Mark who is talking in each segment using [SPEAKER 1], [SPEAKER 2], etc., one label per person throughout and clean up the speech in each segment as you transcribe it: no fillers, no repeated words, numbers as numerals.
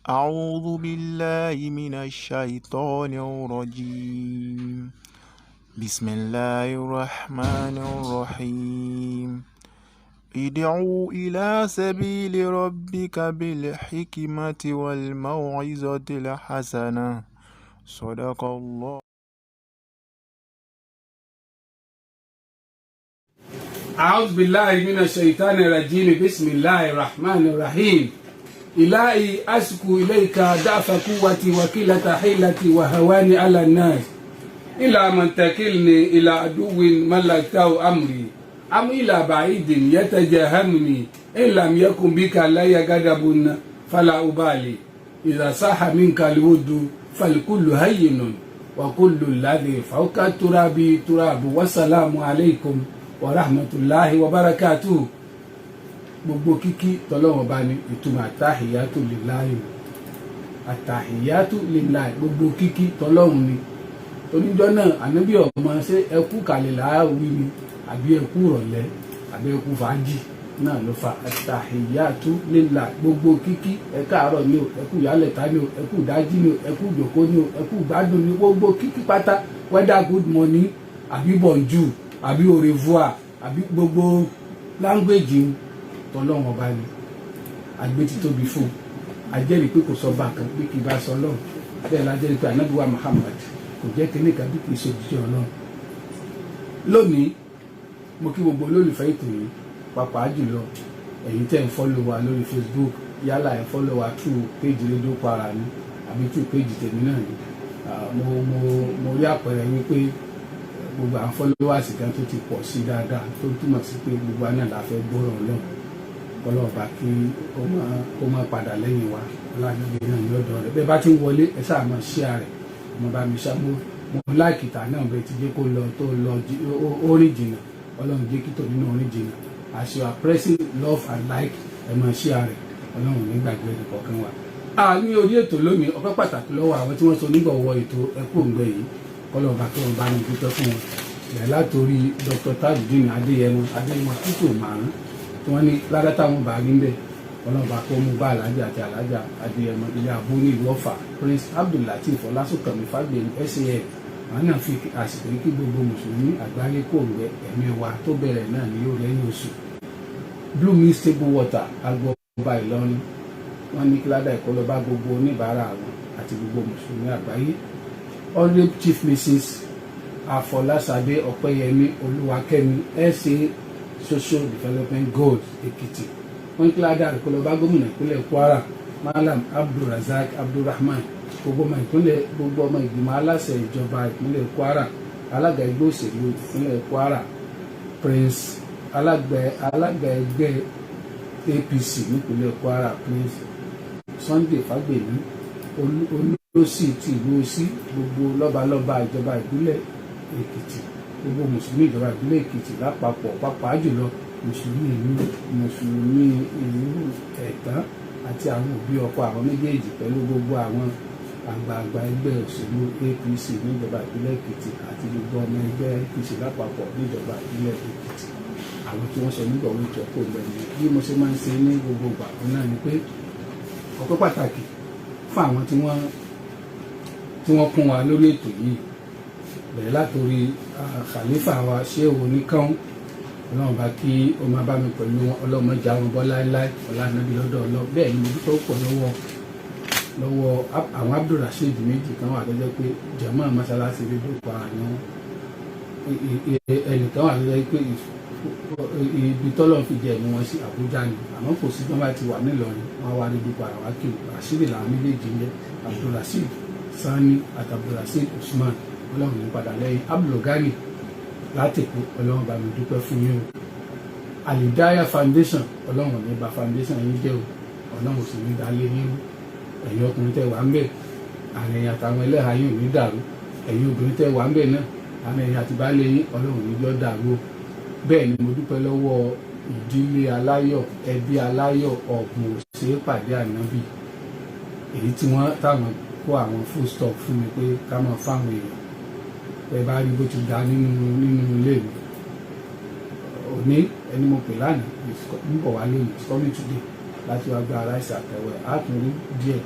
[SPEAKER 1] أعوذ بالله من الشيطان الرجيم. بسم الله الرحمن الرحيم. ادع إلى سبيل ربك بالحكمة والموعظة الحسنة. صدق الله.
[SPEAKER 2] أعوذ بالله من الشيطان الرجيم. بسم الله الرحمن الرحيم. إلهي، أشكو إليك ضعف قوتي وقلة حيلتي وهواني على الناس، إلى من تكلني؟ إلى عدو ملكته أمري أم إلى بعيد يتجاهمني؟ إن لم يكن بك علي غضب فلا أبالي، إذا صح منك الود فالكل هين، وكل الذي فوق التراب تراب. والسلام عليكم ورحمة الله وبركاته. Gbogbo kíkí tọlọ́wọ́n bá ní ìtumọ̀ التحيات لله، التحيات لله, gbogbo kíkí tọlọ́hun ni. Oníjọ́ náà, ànábì ọmọ ṣé ẹkú kàlẹ̀ láàwí ni, àbí ẹkú rọ̀lẹ́, àbí ẹkú fàájì náà ló fa التحيات لله. Gbogbo kíkí, ẹ káàárọ̀ ni o, ẹkú yálẹ̀ta ni o, ẹkú dájí ni o, ẹkú ìjòkó ni o, ẹkú gbádùn ni, gbogbo kíkí pátá, whether good morning àbí bonjour àbí au revoir àbí gbogbo language, tọlọ́run ọba ni. Agbé títóbi fún, ajẹ́rìí pé kò sọ́ba kan bí kì í bá sọ Ọlọ́run. Bẹ́ẹ̀ la jẹ́rìí pé Ànábì wa Muhammad kò jẹ́ kíní kan bí kì í ṣòjíṣẹ́ Ọlọ́run. Lónìí, mo kí gbogbo olólùfẹ́ ètò yìí, pàápàá jùlọ ẹ̀yin tẹ́ ń follow wa lórí Facebook, yálà ẹ̀ follow wa through page Rédíò Kwara ni àbí through page tèmi náà ni. Mo rí àpẹẹrẹ wípé gbogbo àwọn followers kan tó ti pọ̀ sí dáadáa, tó túmọ̀ sí pé gbogbo àná la fẹ́ gbọ́rọ̀ Ọlọ́run. Kọlọ́ọ̀bá kí ó máa padà lẹ́yìn wa, ọlọ́àgbẹ̀gbẹ̀ náà ní ọ̀dọ̀ rẹ̀. Bẹ́ẹ̀ bá ti ń wọlé, ẹ sáà máa share rẹ̀, mo bá mi ṣá mo like ìta náà. Bẹ́ẹ̀ ti jẹ́ kó lọ tó lọ ó rìn jìnnà, Ọlọ́run jẹ́ kí tòun náà rìn jìnnà. As you are pressing love and like, ẹ máa share rẹ̀. Ọlọ́run nígbàgbé ẹnì kọ̀ọ̀kan wa. A ní orí ètò lónìí, ọpẹ́ pàtàkì lọ́wọ́ àwọn tí wọ́n so nígbọ̀wọ́ ètò ẹkú òǹgbẹ yìí. Kọlọ́ọ̀bá kí wọ́n bá ní dúpẹ́ fún wọn, bẹ̀rẹ̀ látòrí Dr. Tajudeen Adéyẹmọ, Adéyẹmọ tútù márùn, tí wọ́n ní ládàá táwọn bá rí ń bẹ̀, ọlọ́ọ̀bá kó mú bá alájà àti alájà Adéyẹmọ, ilé abú ní ìlú Ọ̀fà. Prince Abdullateef Ọlásùnkànmí Fágbèmí SAN, àwọn náà fi àsìkò yìí kí gbogbo mùsùlùmí àgbáyé kò ń gbẹ ẹ̀mí wa tó bẹ̀rẹ̀ náà ní yóò rẹ́yìn oṣù. Blue Mist Table Water, agbọba Ìlọrin, wọ́n ní kí ládàá ìkọlọ bá gbogbo oníbàárà àwọn àti gbogbo mùsùlùmí àgbáyé. Honourable Chief Mrs Afọláṣadé Ọpẹ́yẹmí Olúwakẹ́mi, SA Social Development Goals, Èkìtì, wọ́n ní kí ládàá ìkọlọ bá gómìnà ìpínlẹ̀ Kwara, Malam Abdulrasaq Abdulrahman, gbogbo ọmọ ìpínlẹ̀, gbogbo ọmọ ìgbìmọ̀ aláṣẹ ìjọba ìpínlẹ̀ Kwara, alága ẹgbẹ́ òṣèlú ìpínlẹ̀ Kwara, Prince, alága ẹgbẹ́ APC nípínlẹ̀ Kwara, Prince Sunday Fagbemi, olóòsì ti ìlú Òsì, gbogbo lọ́balọ́ba ìjọba ìbílẹ̀ Èkìtì, gbogbo mùsùlùmí ìjọba ìbílẹ̀ Èkìtì lápapọ̀, pàápàá jùlọ mùsùlùmí ìlú Ẹ̀tàn, àti àwọn òbí ọkọ àwọn méjèèjì, pẹ̀lú gbogbo àwọn àgbààgbà ẹgbẹ́ òṣèlú APC níjọba ìbílẹ̀ Èkìtì àti gbogbo ọmọ ẹgbẹ́ APC lápapọ̀ níjọba ìbílẹ̀ Èkìtì, àwọn tí wọ́n sọ nígbà owó ìjọ kò lẹ́nu. Bí mo ṣe máa ń ṣe ní gbogbo ìgbà náà ni pé ọpẹ́ pàtàkì fún àwọn tí wọ́n kún wa lórí ètò yìí, bẹ̀rẹ̀ látòrí khalifa wa, Ṣéwò Oníkàn. Ọlọ́run bá kí ó máa bá mi pẹ̀lú wọn, Ọlọ́run má já wọn bọ́ láéláé, ọlá nàbí lọ́dọ̀ ọlọ́. Bẹ́ẹ̀ ni mo dúpẹ́ pọ̀ lọ́wọ́ àwọn Abdulrasheed méjì kan wà tó jẹ́ pé jàmáà mọ́sálásí Rédíò Kwara ni wọ́n. Ẹnìkan wà tó jẹ́ pé ibi tọ́lọ̀ fi jẹ ẹ̀mí wọn sí Àbújá ni, àmọ́ kò sí tí wọ́n bá ti wà nílọrin, wọ́n wá Rédíò Kwara wá kí. Rasheed làwọn méjèèjì ń jẹ́, Abdulrasheed Sani àti Abdulrasheed Usman. Ọlọ́run ní padà lẹ́yìn Abdulgani látẹ̀kọ́. Ọlọ́run bá mi dúpẹ́ fún yín o. Alidaya Foundation, Ọlọ́run ní bà foundation yín jẹ́ o, Ọlọ́run sì ní dalé yín o. Ẹ̀yin ọkùnrin tẹ́ wà ń bẹ̀, àárín ẹ̀yin àtàwọn ẹlẹ́hàá yín ò ní dàrú. Ẹ̀yin obìnrin tẹ́ wà ń bẹ̀ náà, àárín ẹ̀yin àti baálé yín, Ọlọ́run ní jọ́ dàrú o. Bẹ́ẹ̀ ni mo dúpẹ́ lọ́wọ́ ìdílé aláyọ̀, ẹbí aláyọ̀, ọ̀gbun òṣèré pàdé ànábì, èyí tí wọ́n táwọn kó àwọn food stock fún mi pé ká máa fáwọn èèyàn. Ẹ bá rí bó ti dá nínú ilé mi òní, ẹni mo pè lánàá ń bọ̀ wá lónìí, is coming today láti wá gba rice àtẹ̀wẹ̀. Á tún rí díẹ̀.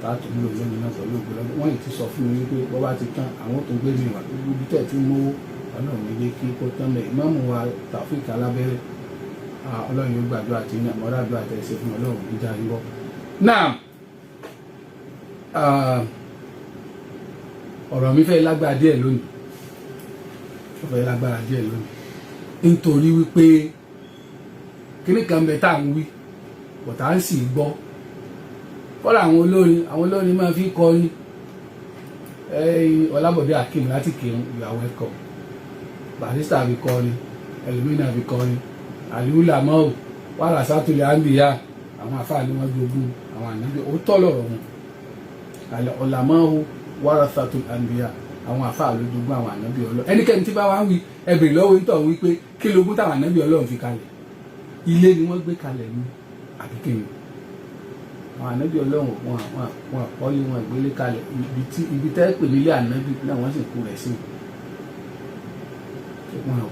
[SPEAKER 2] Táàtò ń lò lónìí náà pẹ̀lú ògbó lọ́dún wọ́n yìí ti sọ fún mi wípé bọ́ bá ti tán, àwọn tó gbé mi wá. Gbogbo ibi tẹ̀ tí ń mówó, Ọlọ́run ní jẹ́ kí kó tán bẹ́ẹ̀. Ìmáàmù wa Taofik Alábẹ́rẹ́, Ọlọ́run yóò gbàdúrà tí ní àmọ́ra àdúrà tẹ̀ ṣe fún Ọlọ́run níjà yín bọ́. Náà ọ̀rọ̀ mi fẹ́ lágbára díẹ̀ lónìí, ó fẹ́ lágbára díẹ̀ lónìí, nítorí wípé kíní kan bẹ tá à ń wí bọ̀tà ń sì gbọ́. Kọ́lá àwọn olórin máa fi kọrin. Ọlábọ̀dé Akeem láti Kírun, you are welcome. Barrister fi kọrin, ẹlòmínà fi kọrin. Àlùú làmọ́ wàrà sátúlẹ̀ àǹbíyá, àwọn àfáà ni wọ́n jogún àwọn ànábì. Ó tọ́ lọ̀rọ̀ wọn, ọ̀làmọ́hù wàrà sátúlẹ̀ àǹbíyá, àwọn àfáà ló jogún àwọn ànábì Ọlọ́run. Ẹnikẹ́ni tí bá wá ń wí, ẹ bèrè lọ́wọ́ nítorí wípé kí lógún táwọn ànábì Ọlọ́run fi kalẹ̀? Ilé ni wọ́n gbé kalẹ̀ ní àbí kí ni? Àwọn ànábì Ọlọ́run, wọn àkọ́lé, wọn ìgbélé kalẹ̀. Ibi tí ibi tẹ́ pè nílé ànábì náà, wọ́n sì kú rẹ̀ sí.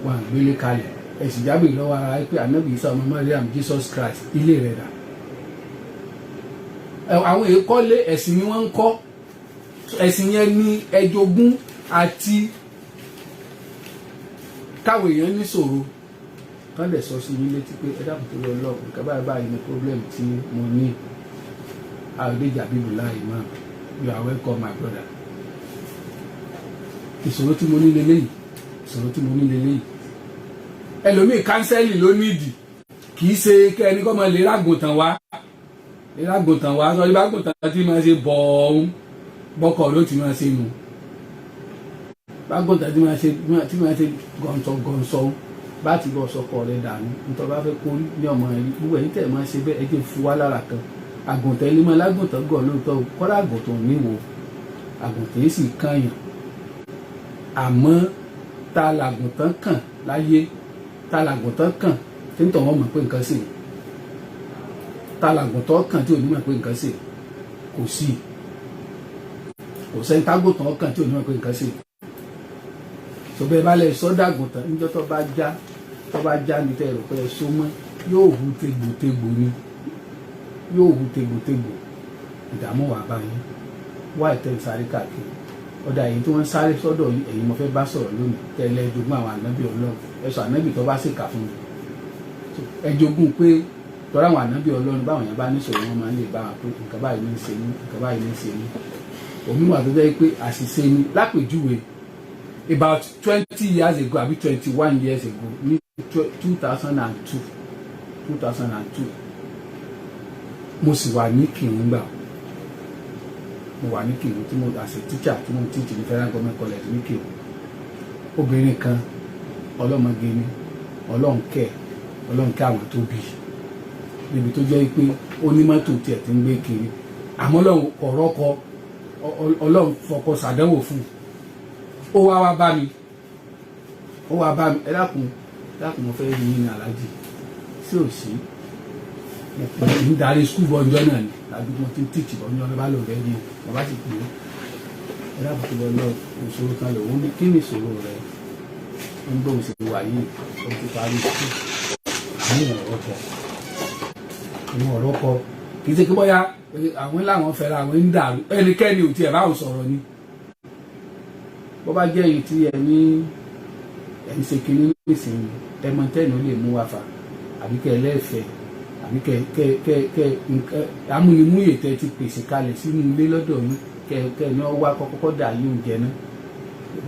[SPEAKER 2] Wọn àgbélé kalẹ̀. Ẹ̀sìn jábìrì lọ́wọ́ ara pé ànábì Isa ọmọ Mariam, Jesus Christ, ilé rẹ̀ dà? Àwọn èyí kọ́lé, ẹ̀sìn ni wọ́n ń kọ́. Ẹ̀sìn yẹn ní ẹjogún àti káwọn èèyàn níṣòro kán lè sọ sí yín létí pé ẹ dákun tó lọ lọ, nǹkan báyìí báyìí ní problem tí mo ní. Àdéjà bíbù láì mọ́, you are welcome, my brother. Ìṣòro tí mo ní leléyìí, ìṣòro tí mo ní leléyìí. Ẹlòmíì, counselling ló nídìí. Kì í ṣe kẹ́ni kọ́ máa lè rágùntàn wá, lè rágùntàn wá sọ ibà gùntàn tí máa ṣe bọ̀ọ̀hún bọ́kọ̀ ló ti máa ṣe nù bágùntàn tí máa ṣe gọ̀ǹsọ̀ gọ̀ǹsọ̀ bá ti bọ̀ sọkọ rẹ̀ dànù. Nítorí bá fẹ́ kórí ní ọmọ rẹ̀. Gbogbo ẹ̀yin tẹ̀ máa ṣe bẹ́ẹ̀, ẹ jẹ́ fún wa lára kan. Àgùntàn ilé máa lágùntàn gọ̀ lóòótọ́ o, kọ́lá àgùntàn ò ní wò, àgùntàn yìí sì kànyàn. Àmọ́ ta làgùntàn kàn láyé? Ta làgùntàn kàn tí ń tọ̀ wọ́n mọ̀ pé nǹkan sì? Ta làgùntàn kàn tí ò ní mọ̀ pé nǹkan sì? Kò sí, kò sẹ́ni tágùntàn kàn tí ò ní mọ̀ pé nǹkan sì. Sọbẹ́ bá lẹ̀ sọ́dàgùntàn, níjọ́ tó bá já, tó bá já ní tẹ́ rò pé ẹ so mọ́, yóò hu tegbòtegbò ni, yóò hu tegbòtegbò. Ìdààmú wà báyìí wá ìtẹ́ ń sáré káàkiri. Ọ̀dà èyí tí wọ́n ń sáré sọ́dọ̀ yìí, ẹ̀yin mo fẹ́ bá sọ̀rọ̀ lónìí. Tẹ́lẹ̀ jogún àwọn ànábì Ọlọ́run, ẹ sọ ànábì tó bá ṣèkà fún mi. Ẹ jogún pé tọ́ra àwọn ànábì Ọlọ́run, báwọn yẹn bá ní sọ̀rọ̀, wọn máa ń lè bá wọn pé nǹkan báyìí ní í ṣe ní, nǹkan báyìí ní í ṣe ní. Òmí wà tó jẹ́ pé àṣìṣe ni. Lápèjúwe, about 20 years ago àbí 21 years ago, ní 2002, 2002, mo sì wà ní Kìrun gbà. Mo wà ní Kìrun tí mo as a teacher, tí mo teach ní Federal Government College ní Kìrun. Obìnrin kan, ọlọ́mọge ni, ọlọ́nkẹ́ ọlọ́nkẹ́ àwọn tó bí níbi tó jẹ́ pé ó ní mọ́tò tiẹ̀ tí ń gbé kiri, àmọ́ Ọlọ́run ọ̀rọ̀ kọ, Ọlọ́run fọkọ sàdánwò fún un. Ó wá wá bá mi, ó wá bá mi. "Ẹ dákun, ẹ dákun, mo fẹ́ rí yín ní, aláàjì." Sí ò sí, mo pè é ń darí school bọ́njọ́ náà ni tàbí mo ti ń teach bọ́njọ́ náà bá lò rẹ́ rí. Mo bá sì pè é, "Ẹ dákun tó lọ lọ, ìṣòro kan lòun ní." "Kí ni ìṣòro rẹ?" Ń gbóhùn sí wà yìí, ó ti parí school, àwọn ọ̀rọ̀ kọ, àwọn ọ̀rọ̀ kọ. Kì í ṣe kí bóyá àwọn làwọn fẹ́ra àwọn ń dàrú, ẹnikẹ́ni ò tiẹ̀ báwọn sọ̀rọ̀ ni. Bó bá jẹ́ èyí tí ẹ ní ẹ̀ ń ṣe kínní nísìnyí, ẹ mọ tẹ́ni ó lè mú wa fà, àbí kẹ́ ẹ lẹ́ẹ̀fẹ́, àbí kẹ́ kẹ́ kẹ́ kẹ́ nǹkan amúnimúyè tẹ́ ti pèsè kalẹ̀ sínú ilé lọ́dọ̀ yín, kẹ́ kẹ́ ní ọ wá kọ́kọ́ dà yín oúnjẹ náà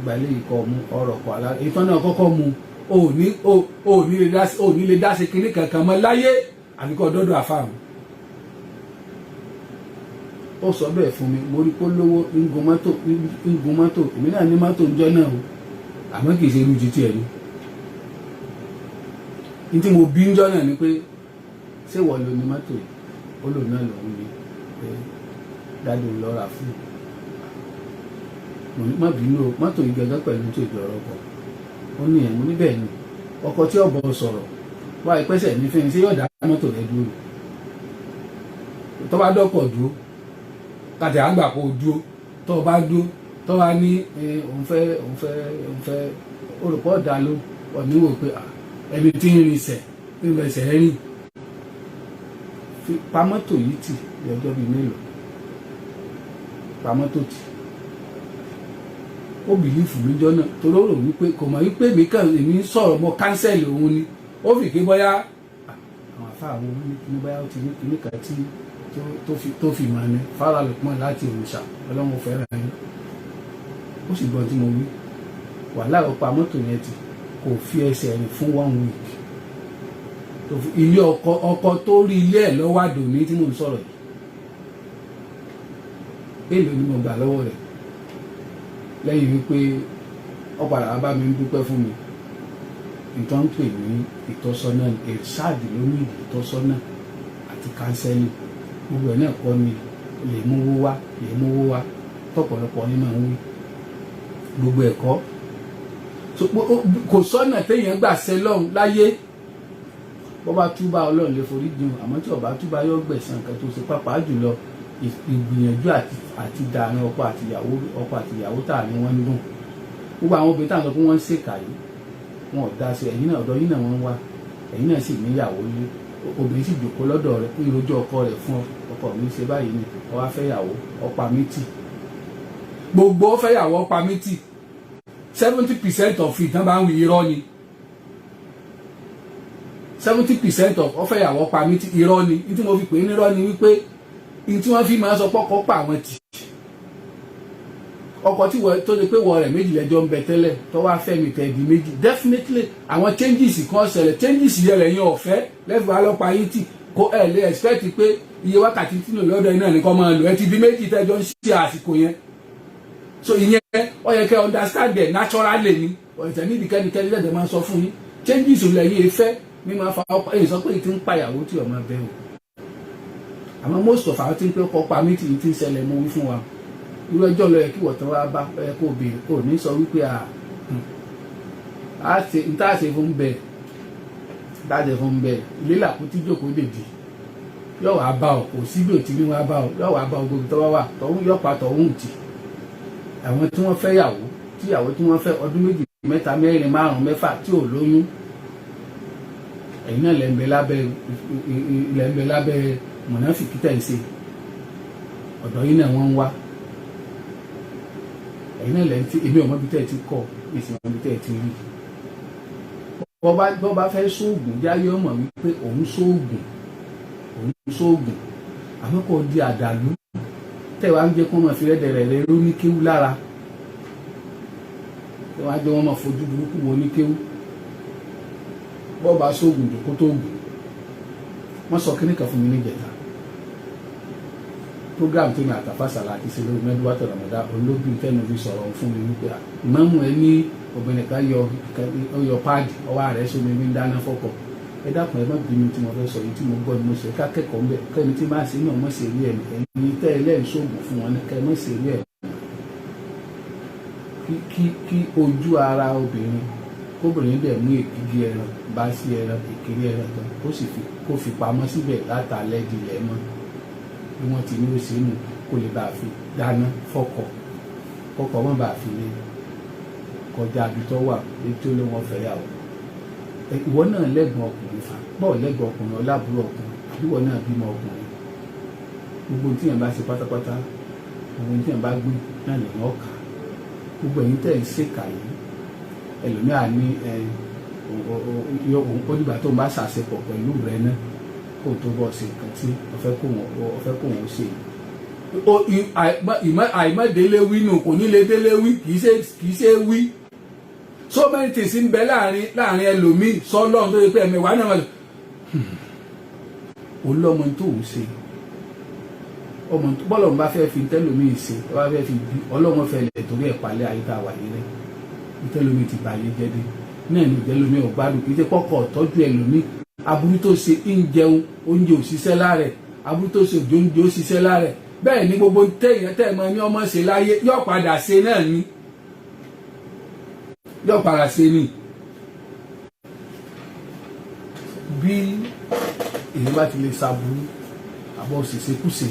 [SPEAKER 2] gba eléyìí kọ́ mu ọ̀rọ̀ kọ́ àlá ìtọ́ náà kọ́kọ́ mu. Ò ní lè dá ṣe kinní kankan mọ́ láyé, àbí kọ́ dọ́dọ̀ àfàrùn. Ó sọ bẹ́ẹ̀ fún mi. Mo rí pé lówó, ń gun mọ́tò, ń gun mọ́tò. Èmi náà ní mọ́tò ń jọ́ náà o, àmọ́ kì í ṣe irú jíjí ẹ̀ ní. Ní tí mo bí ń jọ́ náà ni pé, ṣé wọ́n lo ní mọ́tò yìí? Ó lò náà lòun ní pé dájú ń lọ́ra fún mo ní, má bínú o, mọ́tò yìí gẹ́gẹ́ pẹ̀lú tó ìjọ ọ̀rọ̀ kọ. Ó ní ẹ̀. Mo ní bẹ́ẹ̀ ni, ọkọ tí ọ̀bọ sọ̀rọ̀ wá ìpẹ́sẹ̀ ní fẹ́ni, ṣé yóò dá mọ́tò rẹ dúró? Tó bá dọ́kọ̀ dúró, kàtẹ́ àgbà kó o dúró. Tó o bá dúró, tó o bá ní òun fẹ́, òun fẹ́, òun fẹ́, olùkọ́ ọ̀dà ló ọ̀ní wò pé ẹni tí ń rinṣẹ̀ ń fẹsẹ̀ rìn, fi pa mọ́tò yìí tì ní ọjọ́ bíi mélòó. Pa mọ́tò tì. Ó believe mi jọ náà, torí ó rò wípé kò mọ̀ wípé mi kàn èmi ń sọ̀rọ̀ mọ́ counsel òun ni. Ó fi ké bóyá àwọn afá àwọn ní bóyá ó ti ní kíní kan tí tó fi mọ̀ ni fara Lukman láti Òrìṣà. Ọlọ́run fẹ́ràn yín. Ó sì gbọ́n tí mo wí. Wàhálà, ó pa mọ́tò yẹn tì, kò fi ẹsẹ̀ rìn fún one week. Ilé ọkọ, ọkọ tó rí ilé ẹ̀ lọ́wọ́ àdòní tí mò ń sọ̀rọ̀ yìí. Èlò ni mo gbà lọ́wọ́ rẹ̀ lẹ́yìn wípé ó padà wá bá mi ń dúpẹ́ fún mi? Nǹkan ń pè ní ìtọ́sọ́nà, ìrìsáàdì ló ní ìtọ́sọ́nà àti counselling. Gbogbo ẹ̀ náà kọ́ ni lè mówó wá, lè mówó wá tọ̀pọ̀lọpọ̀ yín máa ń wí. Gbogbo ẹ̀kọ́ kò sọ́nà téèyàn gbà ṣe lọ́hùn láyé. Bó bá túbà, Ọlọ́run lè forí jìn, àmọ́ tí ó bá túbà, yóò gbẹ̀san nǹkan tó ṣe, pàápàá jùlọ ìgbìyànjú àti dàárín ọkọ àtìyàwó, ọkọ àtìyàwó tà ní wọ́n ń dùn. Gbogbo àwọn obìnrin táwọn sọ pé wọ́n ń ṣèkà yìí, wọn ò dá sí. Ẹ̀yin náà, ọ̀dọ̀ yín náà wọ́n ń wá. Ẹ̀yin náà sì níyàwó lé. Obìnrin sì jòkó lọ́dọ̀ rẹ̀ ń rojọ́ ọkọ rẹ̀ fún ọ. Ọkọ mi ṣe báyìí ni. Ó wá fẹ́yàwó, ọ̀pá mi tì. Gbogbo ó fẹ́yàwó, ọ̀pá mi tì, 70% of it tán bá ń wí, irọ́ ni. 70% of ọ̀fẹ́yàwó ọ̀pá mi tì, irọ́ ni. Ní tí mo fi pè é nírọ́ ni wípé ní tí wọ́n fi máa sọ pọ́kọ́ pa àwọn tì, ọkọ tí wọ́n tó ṣe pé wọ́n rẹ̀ méjì lẹ́jọ́ ń bẹ tẹ́lẹ̀, tó wá fẹ́ mi tẹ̀ di méjì, definitely àwọn changes kan ṣẹlẹ̀. Changes yẹn lẹ́yìn ọ̀fẹ́ lẹ́fọ̀ọ́ alọ́pàá yín tì. Kó ẹ̀ lè expect pé iye wákàtí tí lò lọ́dọ̀ yín náà nìkan máa lò. Ẹ ti di méjì tẹ́jọ́ ń ṣe àsìkò yẹn. So ìyẹn ó yẹ kẹ́ understand it naturally ni. Ọ̀sẹ̀ nídìí kẹ́nikẹ́ni lẹ́dẹ̀ máa sọ fún yín. Changes lẹ́yìn efẹ́ ní máa fa ọkọ. Èyí sọ pé ti ń pàyàwó tí ọmọ bẹ́ẹ̀ o, àmọ́ most of àwọn tí ń pẹ́ ọkọ pa mí tì í ti ń ṣẹlẹ̀. Mo wí fún wa, irú ẹjọ́ lọ yẹ kí wọ́n tán wá bá ẹ kó béèrè. Kó ní sọ wípé à ṣe n tá a ṣe fún bẹ́ẹ̀, tá a ṣe fún bẹ́ẹ̀. Ilé làkútí jókòó dèdì, yóò wá bá ọ. Kò síbi ò tí ní wá bá ọ, yóò wá bá ọ. Gbogbo tó bá wà tọ̀hún, yóò pa tọ̀hún tì. Àwọn tí wọ́n fẹ́ yàwó, tíyàwó tí wọ́n fẹ́ ọdún 2, 3, 4, 5, 6 tí ò lóyún, ẹ̀yin náà lẹ́ ń bẹ lábẹ́, lẹ́ ń bẹ lábẹ́ mọ̀nàfìkì tẹ̀ ń ṣe. Ọ̀dọ̀ yín náà wọ́n ń wá. Ẹ̀yin náà lẹ́ ń tí èmi ò mọ̀ bí tẹ́ ẹ ti kọ́, èsì mọ̀ bí tẹ́ ẹ ti rí. Bọ́ bá fẹ́ sóògùn jáyé, ọmọ wípé òun sóògùn, òun sóògùn, àmọ́ kò di àdàlú tẹ́ wàá ń jẹ́ kó máa fi rẹ́dẹ̀rẹ̀ rẹ ró ní kéwú lára, tẹ́ wàá jẹ́ wọ́n máa fojú burúkú wo ní kéwú. Bọ́ bá sóògùn jòkó tó gùn. Wọ́n sọ kíní kan fún mi níjẹta. Program tó ní àtàfàsàlà àti ṣe lórí mẹ́dúwátọ̀ Ramadan olóbì tẹnu fi sọ̀rọ̀ fún mi wípé ìmáàmù ẹ ní obìnrin kan yọ yọ pad ọwọ́ rẹ̀ sómi ní dáná fọ́kọ. Ẹ dákun, ẹ má bínú tí mo fẹ́ sọ yìí. Tí mo gbọ́ ni mo ṣe ká kẹ́kọ̀ọ́ ńbẹ. Kẹ́ni tí máa ṣe náà mọ̀ ṣe rí ẹ̀. Ẹ̀yin tẹ́ ẹ lẹ́yìn sóògùn fún wọn, kẹ́ ẹ mọ̀ ṣe rí ẹ̀. Kí ojú ara obìnrin, kóbìnrin dẹ̀ mú èkìgì ẹran bá sí ẹran èkìrí ẹran kan, kó sì fi kó fi pamọ́ síbẹ̀ látàlẹ́ dilẹ̀ mọ́ bí wọ́n ti ní ó ṣe nù, kó lè bá a fi dáná fọ́kọ, kọ́kọ́ mọ́ bá a fi lè kọjá ibi tó wà létí ó lé wọn fẹ́ yà ó. Ìwọ náà lẹ́gbọ̀n ọkùnrin fà bọ́ọ̀, lẹ́gbọ̀n ọkùnrin, ọlábùrọ̀ ọkùnrin, àbíwọ náà bímọ ọkùnrin. Gbogbo tí yẹn bá ṣe pátápátá, gbogbo tí yẹn bá gbìn náà lè wọ́n kà. Gbogbo ẹ̀yin tẹ̀ ń ṣèkà yìí, ẹlòmíà ní ẹ ó dìgbà tó ń bá ṣàṣepọ̀ pẹ̀lú rẹ náà kó tó bọ̀ ṣe nǹkan tí ọ̀fẹ́ kó wọ́n ṣe. Àìmọ̀délé wí nù, kò ní lè délé wí, kì í ṣe wí. So many things ń bẹ láàrin ẹlòmíì sọlọ́run tó yẹ pé ẹ̀mẹ̀wá náà wọ́n lọ́mọ tó ń ṣe ọmọ. Bọ́lọ̀ ń bá fẹ́ fi tẹ́lòmíì ṣe, bá fẹ́ fi bí ọlọ́mọ fẹ́ lẹ̀ torí ẹ̀ palẹ̀ ayé tá a wà yìí rẹ̀. Tẹ́lòmíì ti bàyé jẹ́ dé náà ní ìjẹ́lòmíì ò gbádùn. Kì í ṣe kọ́kọ́ tọ́jú ẹlòmíì. Aburú tó ṣe ń jẹun, oúnjẹ ò ṣiṣẹ́ lára ẹ̀. Aburú tó ṣe òjò, oúnjẹ ó ṣiṣẹ́ lára ẹ̀. Bẹ́ẹ̀ ni gbogbo téèyàn tẹ́ ẹ mọ ní ọmọ ṣe láyé, yóò padà ṣe náà ni, yóò padà ṣe ni. Bí èyí bá ti lè ṣàbúrú àbọ̀ ṣèṣekúṣe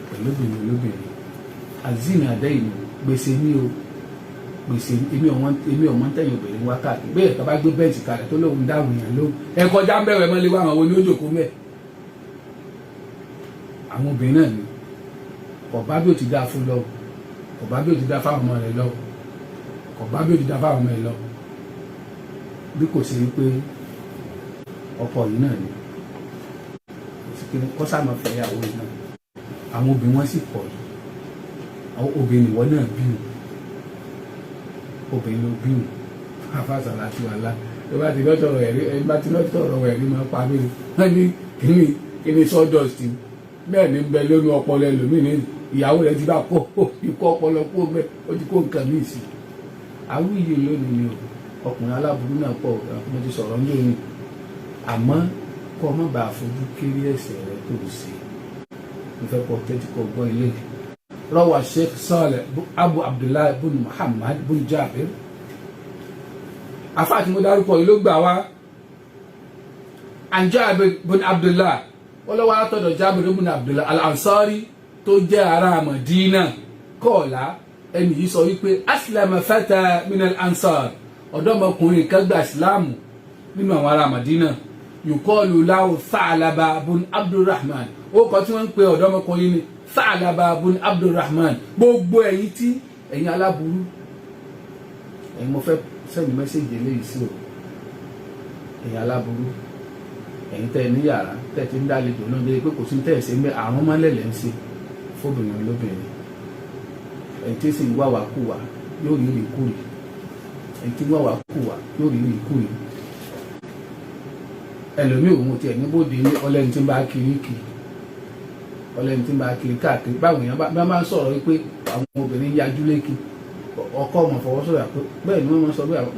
[SPEAKER 2] pẹ̀lú obìnrin olóbìnrin, azina adẹ́yìn, gbèsè ní o, gbèsè. Èmi ọ̀wọ́n tẹ̀yìn obìnrin wá káàkiri. Bẹ́ẹ̀ tó bá gbé bẹ́ẹ̀tì kalẹ̀ tó lóun dáhùn yẹn lóhùn, ẹ kọjá ń bẹ̀rẹ̀ mọ́lẹ́ wá. Àwọn oníjókòó mẹ́ àwọn obìnrin náà ni ọ̀bá bí ó ti dáa fún lọ. Kò bá bí ó ti dá fáwọn ọmọ rẹ̀ lọ, kò bá bí ó ti dá fáwọn ọmọ rẹ̀ lọ, bí kò sí wípé ọkọ yìí náà ni kó sáà máa fẹ́ ìyàwó yìí náà. Àwọn obìnrin wọn sì pọ̀ yìí. Àwọn obìnrin ìwọ náà bí wọn, obìnrin ló bí wọn. Afáàsà láti wà lá ẹ bá ti lọ́tọ̀ọ̀rọ̀ ẹ̀rí, ẹ bá ti lọ́tọ̀ọ̀rọ̀ ẹ̀rí máa pa mí ni. Wọ́n ní kíní kíní sawdust bẹ́ẹ̀ ni ń bẹ lónú ọpọlọ ẹlòmíì, ní ìyàwó rẹ̀ ti bá kó ikú ọpọlọ kó bẹ́ẹ̀, ó ti kó nǹkan míì sí. Àwíyé lónìí ni o. Ọkùnrin aláburú náà pọ̀, mo ti sọ̀rọ̀ ní òní, àmọ́ kọ́ ọ má bàa fojú kéré ẹ̀ṣẹ̀ rẹ tó ń ṣe. Mo fẹ́ kọ́ tẹ́tí kọ́ gbọ́ ilé. Rọwà Sheikh Saleh Abu Abdullahi bun Muhammad bun Jabir, afa tí mo dárúkọ yìí ló gbà wá. An Jabir bun Abdullah, wọ́n lọ́wọ́ látọ̀dọ̀ Jabir bun Abdullah al-Ansari tó jẹ́ ará Madina. Kọ́ọ̀lá ẹni yìí sọ wípé aslama fata min al-Ansar, ọ̀dọ́mọkùnrin kan gba ìsìláàmù nínú àwọn ará Madina, yukọ́ọ̀lù lahu Tha'laba bun Abdulrahman. Ó kọ́ tí wọ́n ń pe ọ̀dọ́mọkùnrin ní Tha'laba bun Abdulrahman. Gbogbo ẹ̀yin tí ẹ̀yin aláburú, ẹ̀yin mo fẹ́ send message eléyìí sí o. Ẹ̀yin aláburú, ẹ̀yin tẹ́ ẹ ní yàrá tẹ́ ẹ ti ń dálejò náà dé pé kò sí tẹ́ ẹ ṣe ń bẹ àrùn mọ́lẹ̀ lẹ́ ń ṣe fóbìnrin olóbìnrin. Ẹ̀yin tí sì ń wá wá kú wá yóò rí rí kúrì, ẹ̀yin tí ń wá wá kú wá yóò rí rí kúrì. Ẹlòmíì òun tiẹ̀ níbòde ní ọlẹ́ni tí ń bá kiri kiri, ọlẹ́ni tí ń bá kiri káàkiri. Báwọn èèyàn bá máa ń sọ̀rọ̀ wípé àwọn obìnrin yajú lékì, ọkọ ọmọ fọwọ́sọ̀yà pé bẹ́ẹ̀ ni wọ́n máa ń sọ bẹ́ẹ̀. Àwọn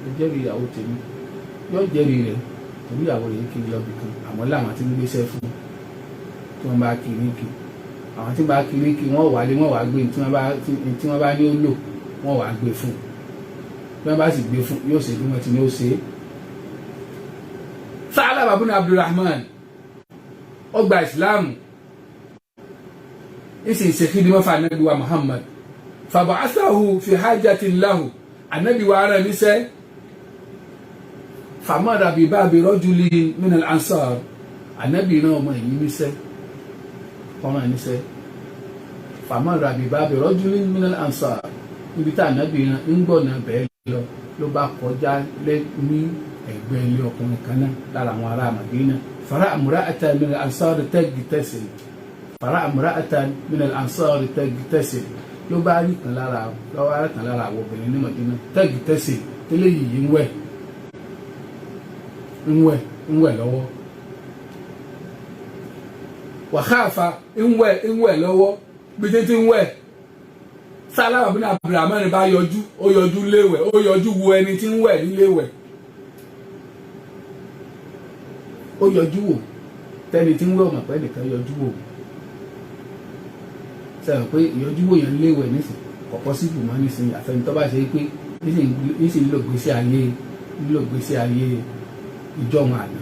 [SPEAKER 2] ẹ jẹ́rìí ìyàwó tèmi, yóò jẹ́rìí rẹ̀ torí ìyàwó rẹ̀ kiri lọ bìkan. Àmọ́ láwọn tí ń gbéṣẹ́ fún tí wọ́n bá kiri kiri, àwọn tí ń bá kiri kiri, wọ́n wà lé, wọ́n wà gbé tí wọ́n bá ní ó lò, wọ́n wà gbé fún. Bí wọ́n bá sì gbé fún, yóò ṣe bí wọ́n ti ní ó ṣe é. Sálàbà bun Abdulrahman ó gba ìsìláàmù, ìsìn ṣe khidima fún anabi wa Muhammad. Fàbàásáhu fi hajjatin lahu, anabi wa ara níṣẹ́. Famara bi babi rajulin min al-ansar, anabi náà ọmọ yìí níṣẹ́, ọmọ níṣẹ́. Famara bi babi rajulin min al-ansar, níbi tá anabi náà ń gbọ̀nà bẹ́ẹ̀ lọ, ló bá kọjá ní ẹ̀gbẹ́ ilé ọkùnrin kan náà lára àwọn ará Madina. Fara imra'atan min al-ansar tagtasil, fara imra'atan min al-ansar tagtasil, ló bá rí kan lára, lọ́wọ́ rí kan lára àwọn obìnrin ní Madina, tagtasil, tẹ́lẹ̀ yìí ń wẹ̀, ń wẹ̀, ń wẹ̀ lọ́wọ́. Wàhálà ń wẹ̀, ń wẹ̀ lọ́wọ́. Bí títí ń wẹ̀, Sálámà bin Abdulrahman bá yọjú. Ó yọjú léwẹ̀, ó yọjú wo ẹni tí ń wẹ̀ níléwẹ̀. Ó yọjú wò tẹni tí ń wẹ̀, ọmọ pẹ́ nìkan yọjú wò. Sẹ́wọ̀n pé ìyọjú wò yẹn léwẹ̀ nísìn kò possible mọ́ nísìn, àfẹnitọ́ bá ṣe pé nísìn ló gbèsè ayé, ló gbèsè ayé ìjọ̀hún àná.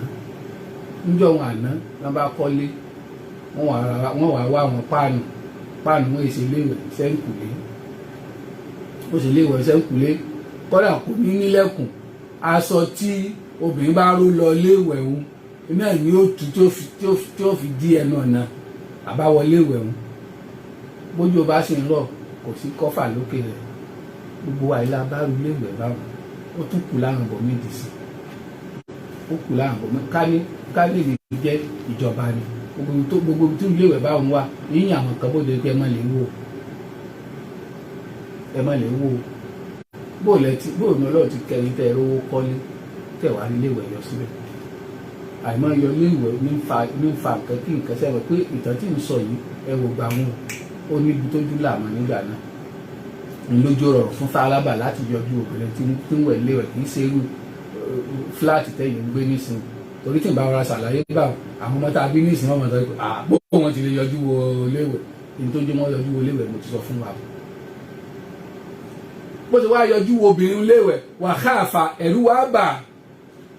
[SPEAKER 2] Níjọ̀hún àná, wọ́n bá kọ́lé, wọ́n wà wá àwọn páànù, páànù wọn èsì léwẹ̀ sẹ́ńkùlé, ó sì léwẹ̀ sẹ́ńkùlé. Kọ́dà kò ní nílẹ̀kùn. Aṣọ tí obìnrin bá ró lọ léwẹ̀ òun iná ní ó tu tí ó fi dí ẹnu ọ̀nà àbáwọlé ìwẹ̀ òun. Bójú o bá sì ń rọ̀, kò sí kọ́fà lókè rẹ̀. Gbogbo wa ilé abáru léwẹ̀ báwọn. Ó tún kù láàrùn bọ̀ méjì sí, ó kù láàrùn bọ̀ méjì. Ká ní ká lè ní jẹ́ ìjọba ni gbogbo tó léwẹ̀ báwọn wà yíyan àwọn kan bóde pé ẹ má lè wò, ẹ má lè wò. Bóòlù ẹ ti bóòlù ní Ọlọ́run ti kẹrin tẹ ẹ rówó kọ́lé tẹ wàá rí léwẹ̀ yọ síbẹ̀. Àìmọ́ yọ léwẹ̀ ní fa ní fa nǹkan kí nǹkan. Sẹ́wọ̀n pé ìtàn tí ń sọ yìí, ẹ wò gbà wọn, ó níbi tójú làmọ́ nígbà náà ńlójú rọrùn fún Sálábà láti yọjú obìnrin tí ń wẹ̀ léwẹ̀. Kì í ṣe irú flat tẹ̀yìn ń gbé nísìn, torí tí n bá rọra ṣàlàyé bá àwọn ọmọ tá a bí nísìn, wọn mọ̀ sọ pé àbó wọn ti lè yọjú wo léwẹ̀. Ní tó jẹ́ wọn yọjú wo léwẹ̀, mo ti sọ fún wa. Bó ti wá yọjú wo obìnrin léwẹ̀, wà káàfà, ẹ̀rú wá bà,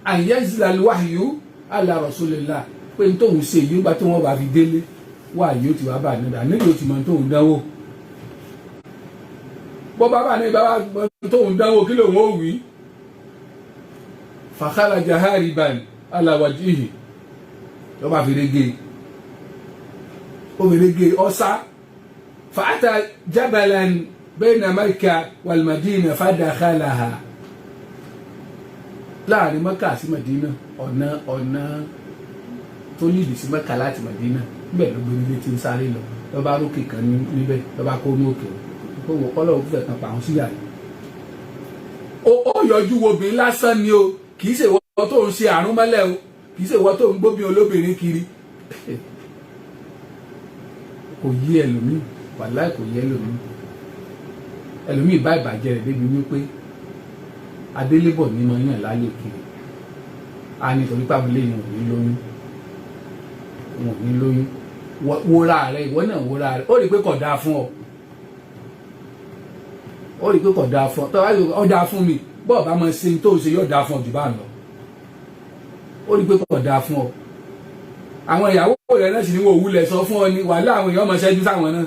[SPEAKER 2] àyẹ́sìlá wáyú ala Rasulillah, pé n tóun ṣe yìí, nígbà tí wọ́n bá fi délé wá yìí, ó ti wá bà níbẹ̀, àníbi ó ti mọ tóun dánwò. Bó bá bà níbẹ̀ wá tóun dánwò, kí lòun ó wí? Fakharaja hariban ala wajhihi, ló bá fi rege, ó fi rege ọ̀sá. Fa'ata jabalan bayna Makkah wal Madina fadakhalaha. Láàrin Mẹ́kà sí Madina, ọ̀nà tó lídìí sí Mẹ́kà láti Madina, níbẹ̀ ló gbé nílé tí ń sáré lọ. Lọ́ba rókè kan níbẹ̀, lọ́ba kó ní òkè kó wò kọ́lọ́ òkú fẹ̀ kan pa àwọn síyà rẹ̀. Ó yọjú wo obìnrin lásán ni o. Kì í ṣe ìwọ tó ń ṣe àrùn mọ́lẹ̀ o, kì í ṣe ìwọ tó ń gbóbi olóbìnrin kiri. Kò yí ẹlòmíì, wàláì kò yí ẹlòmíì. Ẹlòmíì bá ìbàjẹ́ rẹ̀ débi wípé adélébọ̀ ní mọ yàn lálẹ́ kiri. A ní torí pàmò lẹ́yìn ò ní lóyún, wọn ò ní lóyún. Wòra rẹ, ìwọ náà wòra rẹ, ó rí i pé kò dáa fún ọ. Ó rí i pé kò dáa fún ọ. Tọ́ ọ dáa fún mi, bọ́ọ̀ bá máa ṣe tó ṣe yóò dáa fún ọ jù bá ń lọ. Ó rí i pé kò dáa fún ọ. Àwọn ìyàwó rẹ náà sì ní wọ́n òwúlẹ̀ sọ fún ọ ní wàhálà. Àwọn èèyàn máa ṣẹ́jú sáwọn náà,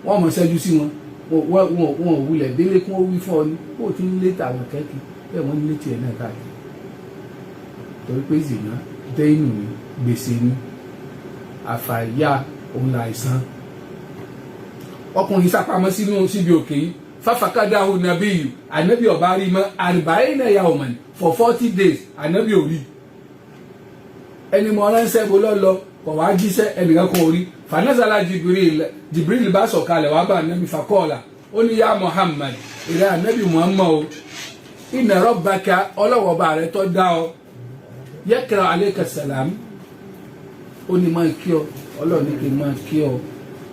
[SPEAKER 2] wọ́n máa ṣẹ́jú sí wọn. Wọn ò wulẹ̀ délé kún ó wí fún ọ ní kó o ti ń lé tàwọn kẹ́kì bẹ́ẹ̀, wọ́n ń lé tiẹ̀ náà káàkiri, torí pé zìnà dẹ́yìn ní gbèsè ni àfàyà òun làìsàn. Ọkùnrin sápamọ́ sínú síbi òkè yìí. Fáfakádàhù nàbíyù, ànábì ọba rí mọ́ arba'ina yawman, for 40 days ànábì ò rí. Ẹni mọ ránṣẹ́ bó lọ́ lọ kọ̀ wá jíṣẹ́, ẹnìkan kan ò rí. Fanazala Jibril, Jibril bá sọ̀kalẹ̀ wá bá ànábì. Fakọ́ọ̀là, ó ní, ya Muhammad, ìrẹ́ ànábì Muhammad o, inna rabbaka, ọlọ́wọ́ bá rẹ tó dá ọ, yaqra alayka salam, ó ní máa kí ọ. Ọlọ́run ní kí n máa kí ọ.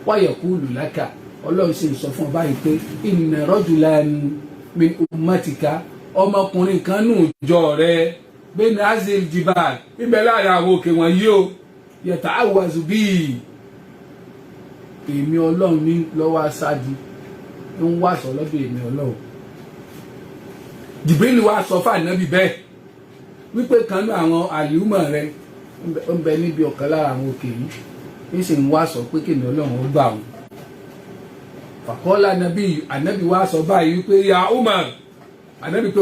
[SPEAKER 2] Wa yaqulu laka, ọlọ́run sì ń sọ fún ọ báyìí pé inna rajulan min ummatika, ọmọkùnrin kan nù jọ rẹ, bayna azil jibal, ibẹ̀ láàrin àwọn òkè wọ̀nyí o, yata'awwazu bíi, èmi ọlọ́run ní lọ́wọ́ aṣáájú ń wá sọ lọ́dọ̀ èmi ọlọ́run. Jibril wá sọ fún ànábì bẹ́ẹ̀ wípé kan ní àwọn àlùmọ̀ rẹ ń bẹ níbi ọ̀kan lára àwọn òkè yìí, ń sì ń wá sọ pé kèmí ọlọ́run ó gbà wọn. Fàkọ́lá nàbí, ànábì wá sọ báyìí wípé ya Umar, ànábì pé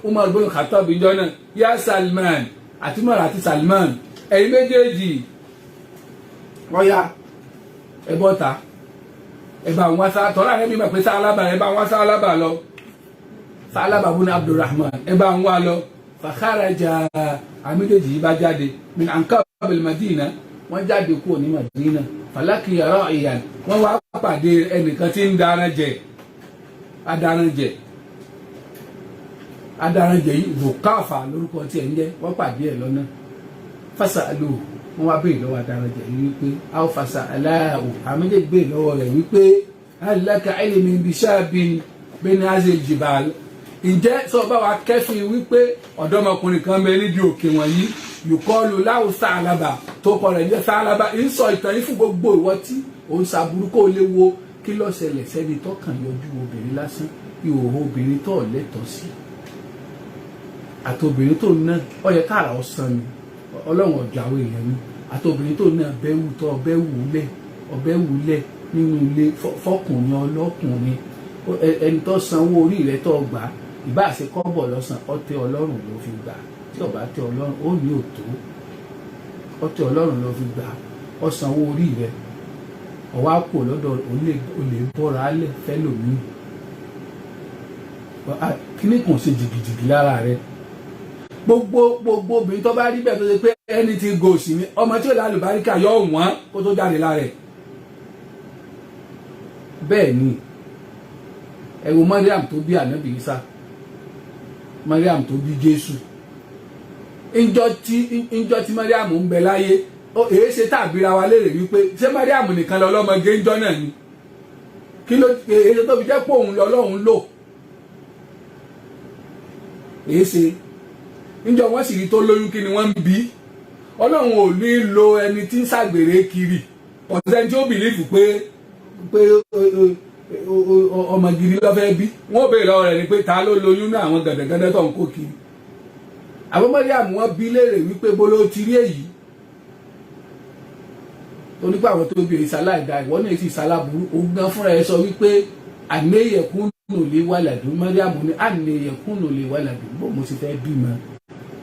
[SPEAKER 2] Umar bin Khattab ìjọ náà, ya Salman, àti Umar àti Salman, ẹ̀yin méjèèjì, ọ̀ya ẹ bọ́ta, ẹ bá wọn sá tọ́lá. Ànábì mọ̀ pé sálábà, ẹ bá wọn sálábà lọ, sálábà bùnú Abdulrahman, ẹ bá wọn wá lọ. Fàkàràjà, àwọn méjèèjì yìí bá jáde, min anqabil Madina, wọ́n jáde kúrò ní Madina. Falaqiya ra'iyan, wọ́n wá pàdé ẹnìkan tí ń dáná jẹ, adáná jẹ. Adáná jẹ yìí, Zukafa lórúkọ tí ẹ̀ ń jẹ́. Wọ́n pàdé ẹ̀ lọ́nà. Fasalu, wọ́n wá béèrè lọ́wọ́ adáná jẹ yìí wípé aw fasalahu, àwọn méjèèjì béèrè lọ́wọ́ rẹ̀ wípé hal laka ilmin bishabin bayna hazil jibal, ǹjẹ́ sọ bá wa kẹ́fìn wípé ọ̀dọ́mọkùnrin kan bẹ níbi òkè wọ̀nyí, yuqalu lahu Sa'laba, tó kọ rẹ̀ jẹ́ Sa'laba? Ń sọ ìtàn yìí fún gbogbo ìwọ tí òun ṣàbùrú, kó lè wo kí ló ṣẹlẹ̀ sẹ́ni tọkàn yọjú obìnrin lásán, ìhòòhò obìnrin tó lẹ́tọ̀ọ́ sí, àti obìnrin tó ná ó yẹ káàrà ọ̀sán ni ọlọ́run ọ̀jọ̀ àwọn èèyàn ni, àti obìnrin tó ná bẹ́wù tó ọbẹ̀ wúlẹ̀, ọbẹ̀ wúlẹ̀ nínú ilé fọkùnrin ọlọ́kùnrin, ẹni tó sanwó orí rẹ̀ tó gbà á, ìbá ṣe kọ́bọ̀ lọ́sàn, ọtẹ ọlọ́run ló fi gbà. Tí ọba tẹ ọlọ́run, ó ní òtó ọtẹ ọlọ́run ló fi gbà. Ọ sanwó orí rẹ̀, ọwọ́ àpò lọ́dọ̀ olè bọ́ra alẹ̀ fẹ́lòmíì. Kíní kàn ṣe jìgìjìgì lára rẹ̀. Gbogbo obìnrin tó bá rí bẹ́ẹ̀, tó ṣe pé anything goes ni, ọmọ tí ò lálùbáríkà yọ wọ́n kó tó jáde lára ẹ̀. Bẹ́ẹ̀ ni. Ẹ wo Mariam tó bí ànábì Isa, Mariam tó bí Jésù. Ńjọ́ tí Mariam ń bẹ láyé, èyí ṣe tàbíra wa léèrè wípé ṣé Mariam nìkan lọ lọ́mọge ńjọ́ náà ni? Kí ló èyí tó fi jẹ́ pé òun lọ́lọ́run lò? Èyí ṣe níjọ́ wọ́n sì rí tó lóyún, kí ni wọ́n ń bí? Ọlọ́run ò ní lo ẹni tí ń ṣàgbèrè kiri. Ọ̀sẹ̀ tí ó believe pé ọmọ gidi ló fẹ́ bí, wọ́n béèrè lọ́wọ́ rẹ̀ ni pé ta ló lóyún náà, àwọn gàdàgàdà tó ń kó kiri. Àwọn Mariam, wọ́n bí léèrè wípé bolo ti rí èyí tó nípa àwọn tó bí ìsàláìda, ìwọ náà sì sálábùrú. Òun gan fúnra ẹ sọ wípé ànéyẹkúnnù lè wà ládùn. Mariam ní ànéyẹkúnnù lè wà ládùn, bó mo ti fẹ́ bímọ,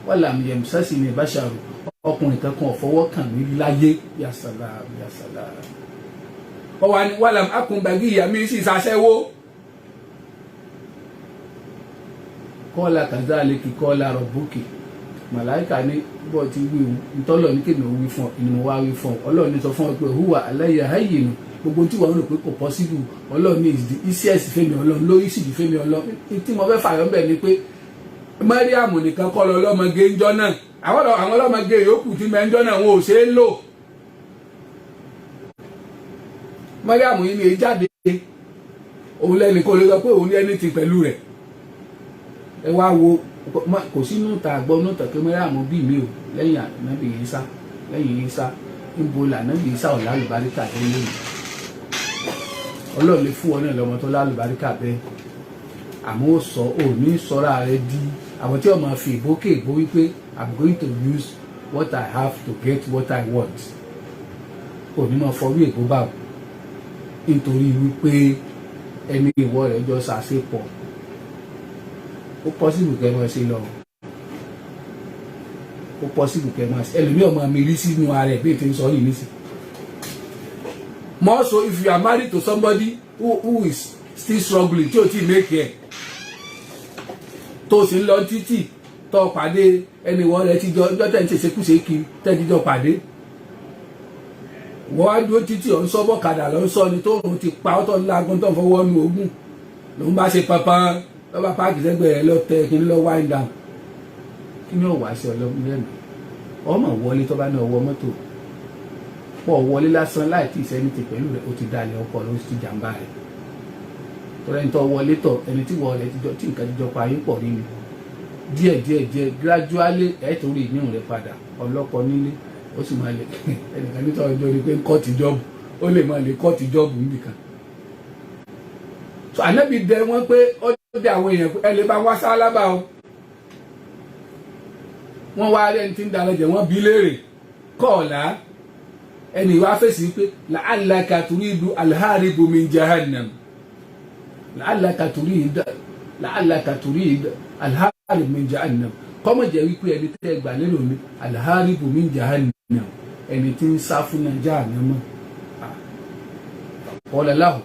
[SPEAKER 2] walam yamsasni basharu, ọkùnrin kankan ò fọwọ́ kàn mí láyé. Yasala yasala. Ọwọ́ ni wàlám akùnbàgì ìyá mi sì ṣàṣẹ́wó. Kọ́lá kazaliki kọ́lá rọ̀bùkì, màláìka ní bọ́ ti wí ntọ́lọ̀ ní kèmí wí fún ọ ni mo wá wí fún ọ. Ọlọ́run ní sọ fún ọ pé huwa alayya hayyinu, gbogbo tí wọ́n rò pé kò possible, Ọlọ́run ní is the easiest fẹ́mi Ọlọ́run lórí sì ju fẹ́mi Ọlọ́run. Tí mo fẹ́ fààyàn bẹ̀ ni pé Mariam nìkan kọ́ lọ lọ́mọge ńjọ́ náà, àwọn ọlọ́mọge yòókù tí mẹ́ńjọ́ náà wọn ò ṣe é lò. Mariam yìí ni jáde, òun lẹ́nu kó lè sọ pé òun ní ẹni ti pẹ̀lú rẹ̀. Ẹ wá wo, kò sínú ìta àgbọ̀ náà tẹ̀ pé Mariam bí mi ò lẹ́yìn ànábì Ìsá, lẹ́yìn Ìsá níbo lànábì Ìsá ò lálùbáríkà tó lóyún. Ọlọ́run lè fún ọ náà lọ́mọ tó lálùbáríkà bẹ́ẹ̀, àmọ́ ó sọ ò ní sọ́ra rẹ di àwọn tí wọ́n máa fi ìbókè ìbó wípé I'm going to use what I have to get what I want. Ò ní máa fọwọ́ èbó báwò nítorí wípé ẹni ìwọ rẹ̀ jọ ṣàṣepọ̀. Ó possible kẹ́ máa ṣe lọ, ó possible kẹ́ máa ṣe. Ẹlòmíì ọmọ mi rí sínú ara ẹ̀ bí ètò ń sọ yìí nísìn. More so if you are married to somebody who is still struggling, tí o ti make it, tó sì ń lọ títì, tó pàdé ẹni ìwọ rẹ̀ ti jọ ọjọ́ tẹ̀ ń ṣe ṣekúṣe kiri, tẹ̀ ti jọ pàdé, wọ́n wá dúró títì, ọ̀ ń sọ bọ́kadà lọ́ ń sọ ni tóun ti pa ọ́, tó ń lagun, tó ń fọwọ́ nu ogún lòun bá ṣe panpan lọ́ba páàkì sẹ́gbẹ̀ẹ́ rẹ̀ lọ tẹ kí ni lọ wind down, kí ni ó wá sí ọlọ́run lẹ́nu? Ọmọ wọlé tó bá ní ọwọ́ mọ́tò pọ̀ wọlé lásán láì tí ìsẹ́ni ti pẹ̀lú rẹ̀, ó ti dalẹ̀ ọkọ rẹ̀, ó ti jàǹbá rẹ̀. Tọ́lá ẹni tó wọlé tọ̀, ẹni tí wọ́n rẹ̀ ti jọ tí nǹkan ti jọ pa ayé pọ̀ nínú díẹ̀ díẹ̀ díẹ̀, gradually ẹ̀ torí ìníhùn rẹ̀ padà ọlọ́kọ nílé, ó sì máa lè ẹnìkan nítorí ọjọ́ ni pé kọ́ọ̀tì job, ó lè máa lè kọ́ọ̀tì job níbìkan. So ànábì dẹ wọ́n pé ó dẹ àwọn èèyàn pé ẹ lè bá wá sálábà o. Wọ́n wá rí ẹni tí ń darẹ̀ jẹ̀, wọ́n bí léèrè kọ́ọ̀lá, ẹni wá fèsì pé la'allaka turidu alharibu min jahannam, la'allaka turid, la'allaka turid alharibu min jahannam. Kọ́mọ̀ jẹ́ wípé ẹni tẹ́ gbà lérò ní alharibu min jahannam, ẹni tí ń sá fún jahannam. Qala lahu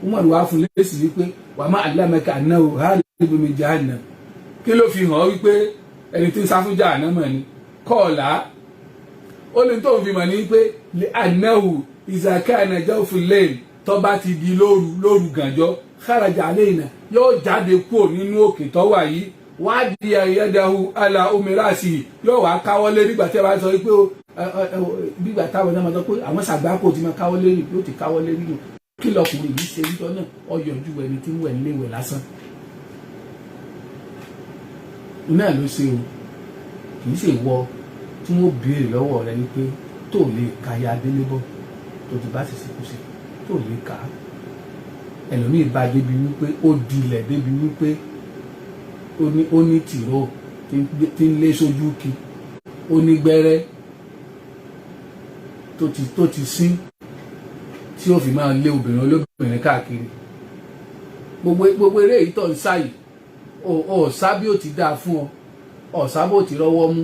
[SPEAKER 2] Umar, wá fún lẹ́sì wípé wa ma allamaka annahu haribu min jahannam, kí ló fi hàn wípé ẹni tí ń sá fún jahannam ni? Kọ́ọ̀lá, ó ní tó ń fi mọ̀ ní pé annahu idha kana jawful layl, tó bá ti di lóru lóru gànjọ́, kharaja alayna, yóò jáde kúrò nínú òkè tó wà yìí, wádìí ayédáhu ala omirasi, yóò wá káwọ́ lé nígbà tí a bá sọ pé nígbà táwọn náà máa sọ pé àwọn sàgbákò ti máa káwọ́ lé, yóò ti káwọ́ lé nínú. Kí lọkùnrin yìí ṣe níjọ́ náà? Ọyọ̀jú ẹni tí ń wẹ̀ níléèwẹ̀ lásán náà ló ṣe o. Kì í ṣe ìwọ tí wọ́n béèrè lọ́wọ́ rẹ wípé tó lè ka ya délé bọ̀ tó ti bá sì ṣekúṣe tó lè kà á. Ẹlòmíì bá débi wípé ó dilẹ̀ débi wípé ó ní tìró tí ń lé sójú kí ó ní gbẹ́rẹ́ tó ti sín tí ó fi máa lé obìnrin olóbìnrin káàkiri. Gbogbo eré yìí tó ń sá yìí, ò sá bí ó ti dáa fún ọ, ò sá bó ti rọ́wọ́ mú,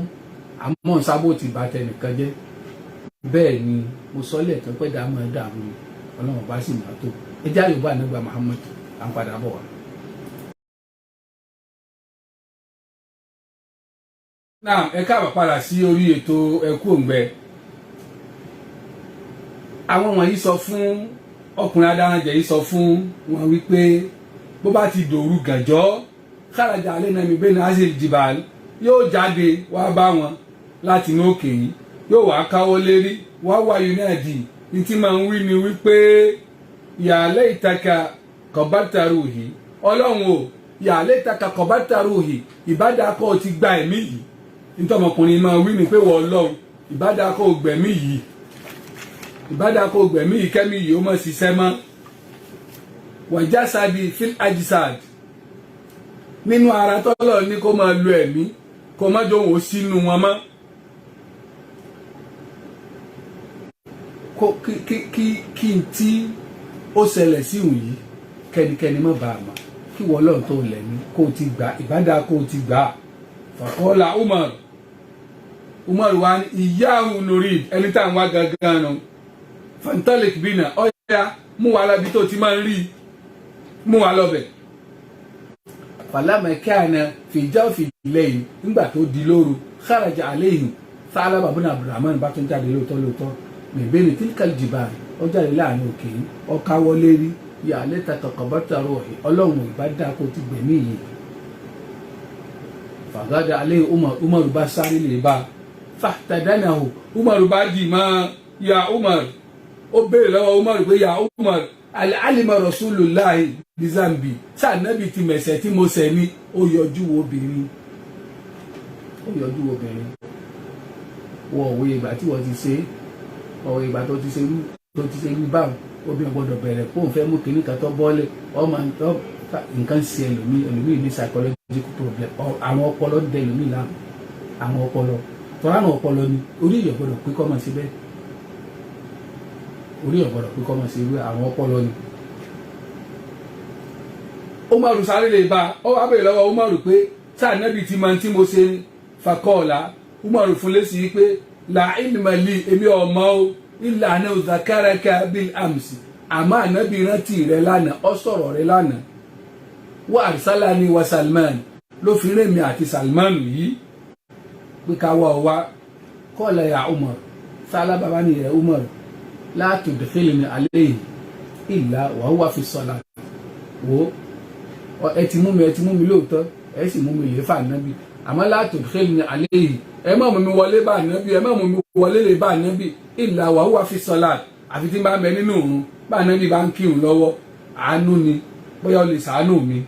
[SPEAKER 2] àmọ́ ń sá bó ti bà tẹnìkan jẹ́. Bẹ́ẹ̀ ni mo sọ lẹ́ẹ̀kan pé dààmú ẹ̀ dààmú ni Ọlọ́run bá sì máa tó ẹ já Yorùbá nígbà Muhammad à ń padà bọ̀ wá. Náà ẹ káàbọ̀ padà sí orí ètò Ẹkú Òǹgbẹ. Àwọn wọ̀nyí sọ fún ọkùnrin adáranjẹ yìí, sọ fún wọn wípé bó bá ti dòru gànjọ́, kárajà alẹ́ náà mi bẹ́ẹ̀ ní azil jibal, yóò jáde wá bá wọn láti inú òkè yìí, yóò wá káwọ́ lérí wá wáyé náà dì ní tí máa ń wí ni wípé yàlẹ́ ìtaka kọ̀bátàrú yìí, Ọlọ́run o, yàlẹ́ ìtaka kọ̀bátàrú yìí, ìbádàkọ́ ti gba ẹ̀mí yìí. Nítorí ọmọkùnrin máa wí ni pé wọ́n Ọlọ́run, ìbádàkọ́ gbẹ̀mí yìí, ìbádàkọ́ gbẹ̀mí yìí, kẹ́mí yìí ó mọ̀ ṣiṣẹ́ mọ́. Wàjásádì fil ajisad, nínú ara tọ́lọ̀ ní kó máa lo ẹ̀mí, kó má jọ òun sínú wọn mọ́. Kí n tí ó ṣẹlẹ̀ sí òun yìí, kẹ́nikẹ́ni má bàa mọ̀, kí wọ́n lọ́n tó lẹ̀mí kó o ti gbà, ìbádà kó o ti gbà. Fàkọ́lá Umar, Umar wa ní ìyáhùn nurid, ẹni tá à ń wá gangan nù, fantalik bina. Ọ̀ya, mú wa lọ bí tó ti máa ń rí i, mú wa lọ bẹ̀. Falamma kana fi jawfi layl, nígbà tó di lóru, kharaja alayhim Tha'laba ibn Abdurrahman, bá tún jáde lóòótọ́ lóòótọ́, min bayni tilkal jibal, ó jáde láàrin òkè yìí, ó káwọ́ lérí, ya laytaka qabadta ruhi, Ọlọ́run, ìbá dáa kó ti gbẹ̀mí yìí. Fagada alayhi Umar, Umar bá sáré lè bá, fahtadanahu, Umar bá dì mọ́. Ya Umar, ó béèrè lọ́wọ́ Umar pé, ya Umar, alima Rasulullahi bizambi, sànẹ́bì ti mẹ̀sẹ̀ tí mo sẹ̀ ni? Ó yọjú wo obìnrin, ó yọjú wo obìnrin. Wọ òwe ìgbà tí wọ́n ti ṣe, ọ̀wọ́ ìgbà tó ti ṣe irú, tó ti ṣe irú báwọn obìnrin gbọ́dọ̀ bẹ̀rẹ̀ kó òun fẹ́ mú kinní kan tó bọ́lẹ̀ ọmọ nǹkan ṣe ẹlòmíì. Ẹlòmíì ní psychological problem, àwọn ọpọlọ ń dẹ ẹlòmíì láàmú, àwọn ọpọlọ tọ́lá, àwọn ọpọlọ ni orí ìyọ̀ gbọ́dọ̀ pé kọ́ máa ṣe bẹ́ẹ̀, orí ìyọ̀ gbọ́dọ̀ pé kọ́ máa ṣe irú àwọn ọpọlọ ni. Umaru sáré lè bá ọ, wá bèèrè lọ́wọ́ Umaru pé sáà nẹ́bì tí máa ń tí mo ṣe. Fakọ́ọ̀lá, Umaru fún lésì pé la ilma li, èmi ọmọ o, illa annahu dhakaraka bil amsi, àmọ́ ànábì rántí rẹ lánàá, ọ sọ̀rọ̀ rẹ lánàá, wa arsalani wa Salman, ló fi rìn mi àti Salman yìí pé ká wá ọ wá. Qala ya Umar, sálá bàbá ni rẹ Umar, la tudkhilni alayhi illa wa huwa fi salat. Wo, ẹ ti mú mi, ẹ ti mú mi lóòótọ́, ẹ sì mú mi lè fà nábì, àmọ́ la tudkhilni alayhi, ẹ má mú mi wọlé bá nábì, ẹ má mú mi wọlé lè bá nábì, illa wa huwa fi salat, àfi tí n bá ń bẹ nínú òun, bá nábì bá ń kírun lọ́wọ́. Àánú ni, bóyá ó lè sàánú mi.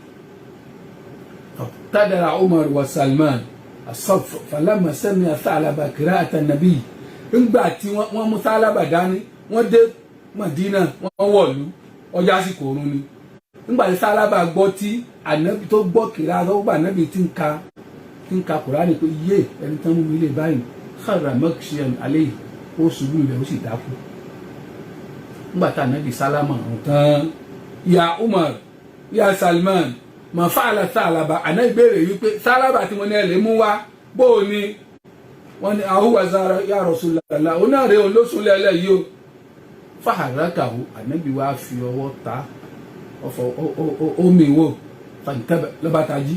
[SPEAKER 2] Tadara Umar wa Salman asaf falamma sami'a Tha'laba qira'ata an-nabi. Ńgbà tí wọ́n mú Tha'laba dání, wọ́n dé Madina, wọ́n wọ̀lú, ọjà àsìkò òrun ni. Ńgbà tí Tha'laba gbọ́ tí ànábì tó gbọ́ kìlá tó gbà, ànábì tí ń ka Kùránì pé yé ẹni tán mú mi lè báyìí, kharra maghshiyan alayhi, ó ṣubú ilẹ̀, ó sì dákú. Ńgbà tá ànábì sálámà ọ̀hún tán, ya Umar, ya Salman, ma fa'ala Tha'laba? Ànábì béèrè wípé Tha'laba tí mo ní ẹ lè mú wá, bó o ní? Wọ́n ní ahuwa zara ya Rasulullah, òun náà rèé, òun ló sùn lẹ́lẹ́ yìí o. Faharakahu, ànábì wá fi ọwọ́ ta ọfọ omi wò, fàǹtẹ́bẹ̀ lọ́ba tají.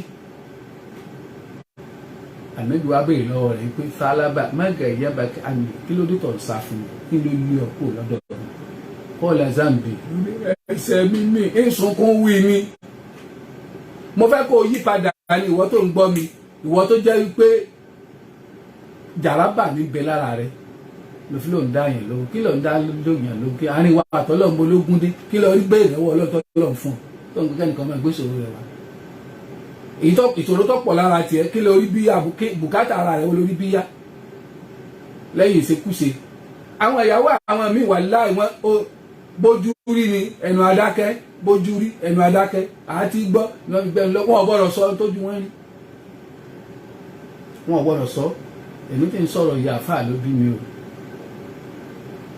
[SPEAKER 2] Ànábì wá béèrè lọ́wọ́ rẹ̀ pé, Tha'laba, ma ghayyabaka anni, kí ló dé tó ń sá fún mi? Kí ló lé ọ kúrò lọ́dọ̀ mi? Qala zambi, ẹsẹ̀ mi ní ìsunkún wí ni. Mo fẹ́ kó o yí padà ní ìwọ tó ń gbọ́ mi, ìwọ tó jẹ́ wípé jàrábà ní bẹ lára rẹ, ló fi lóun dá yẹn lóhùn. Kí lóun dá lóhùn yẹn lóhùn? Kí àárín wa àtọ́lọ́hún bológún dé? Kí lọ rí gbé ìrẹ́wọ́ ọlọ́tọ́ lọ́hùn fún ọ tó ń gbé kẹ́nìkan máa gbé ìṣòro rẹ wá? Èyí tó ìṣòro tó pọ̀ lára tiẹ̀, kí lọ rí bíyà bùkátà ara rẹ? Olórí bíyà lẹ́yìn ìṣekúṣe àwọn ìyàwó àwọn míì wà láì wọn ó bójú rí ni ẹnu adákẹ́, bójú rí ẹnu adákẹ́ àti gbọ́ wọn ò gbọ́dọ̀ sọ tójú wọn rí, wọn ò gbọ́dọ̀ sọ. Èmi tí ń sọ̀rọ̀ yìí, àáfàá ló bí mi o,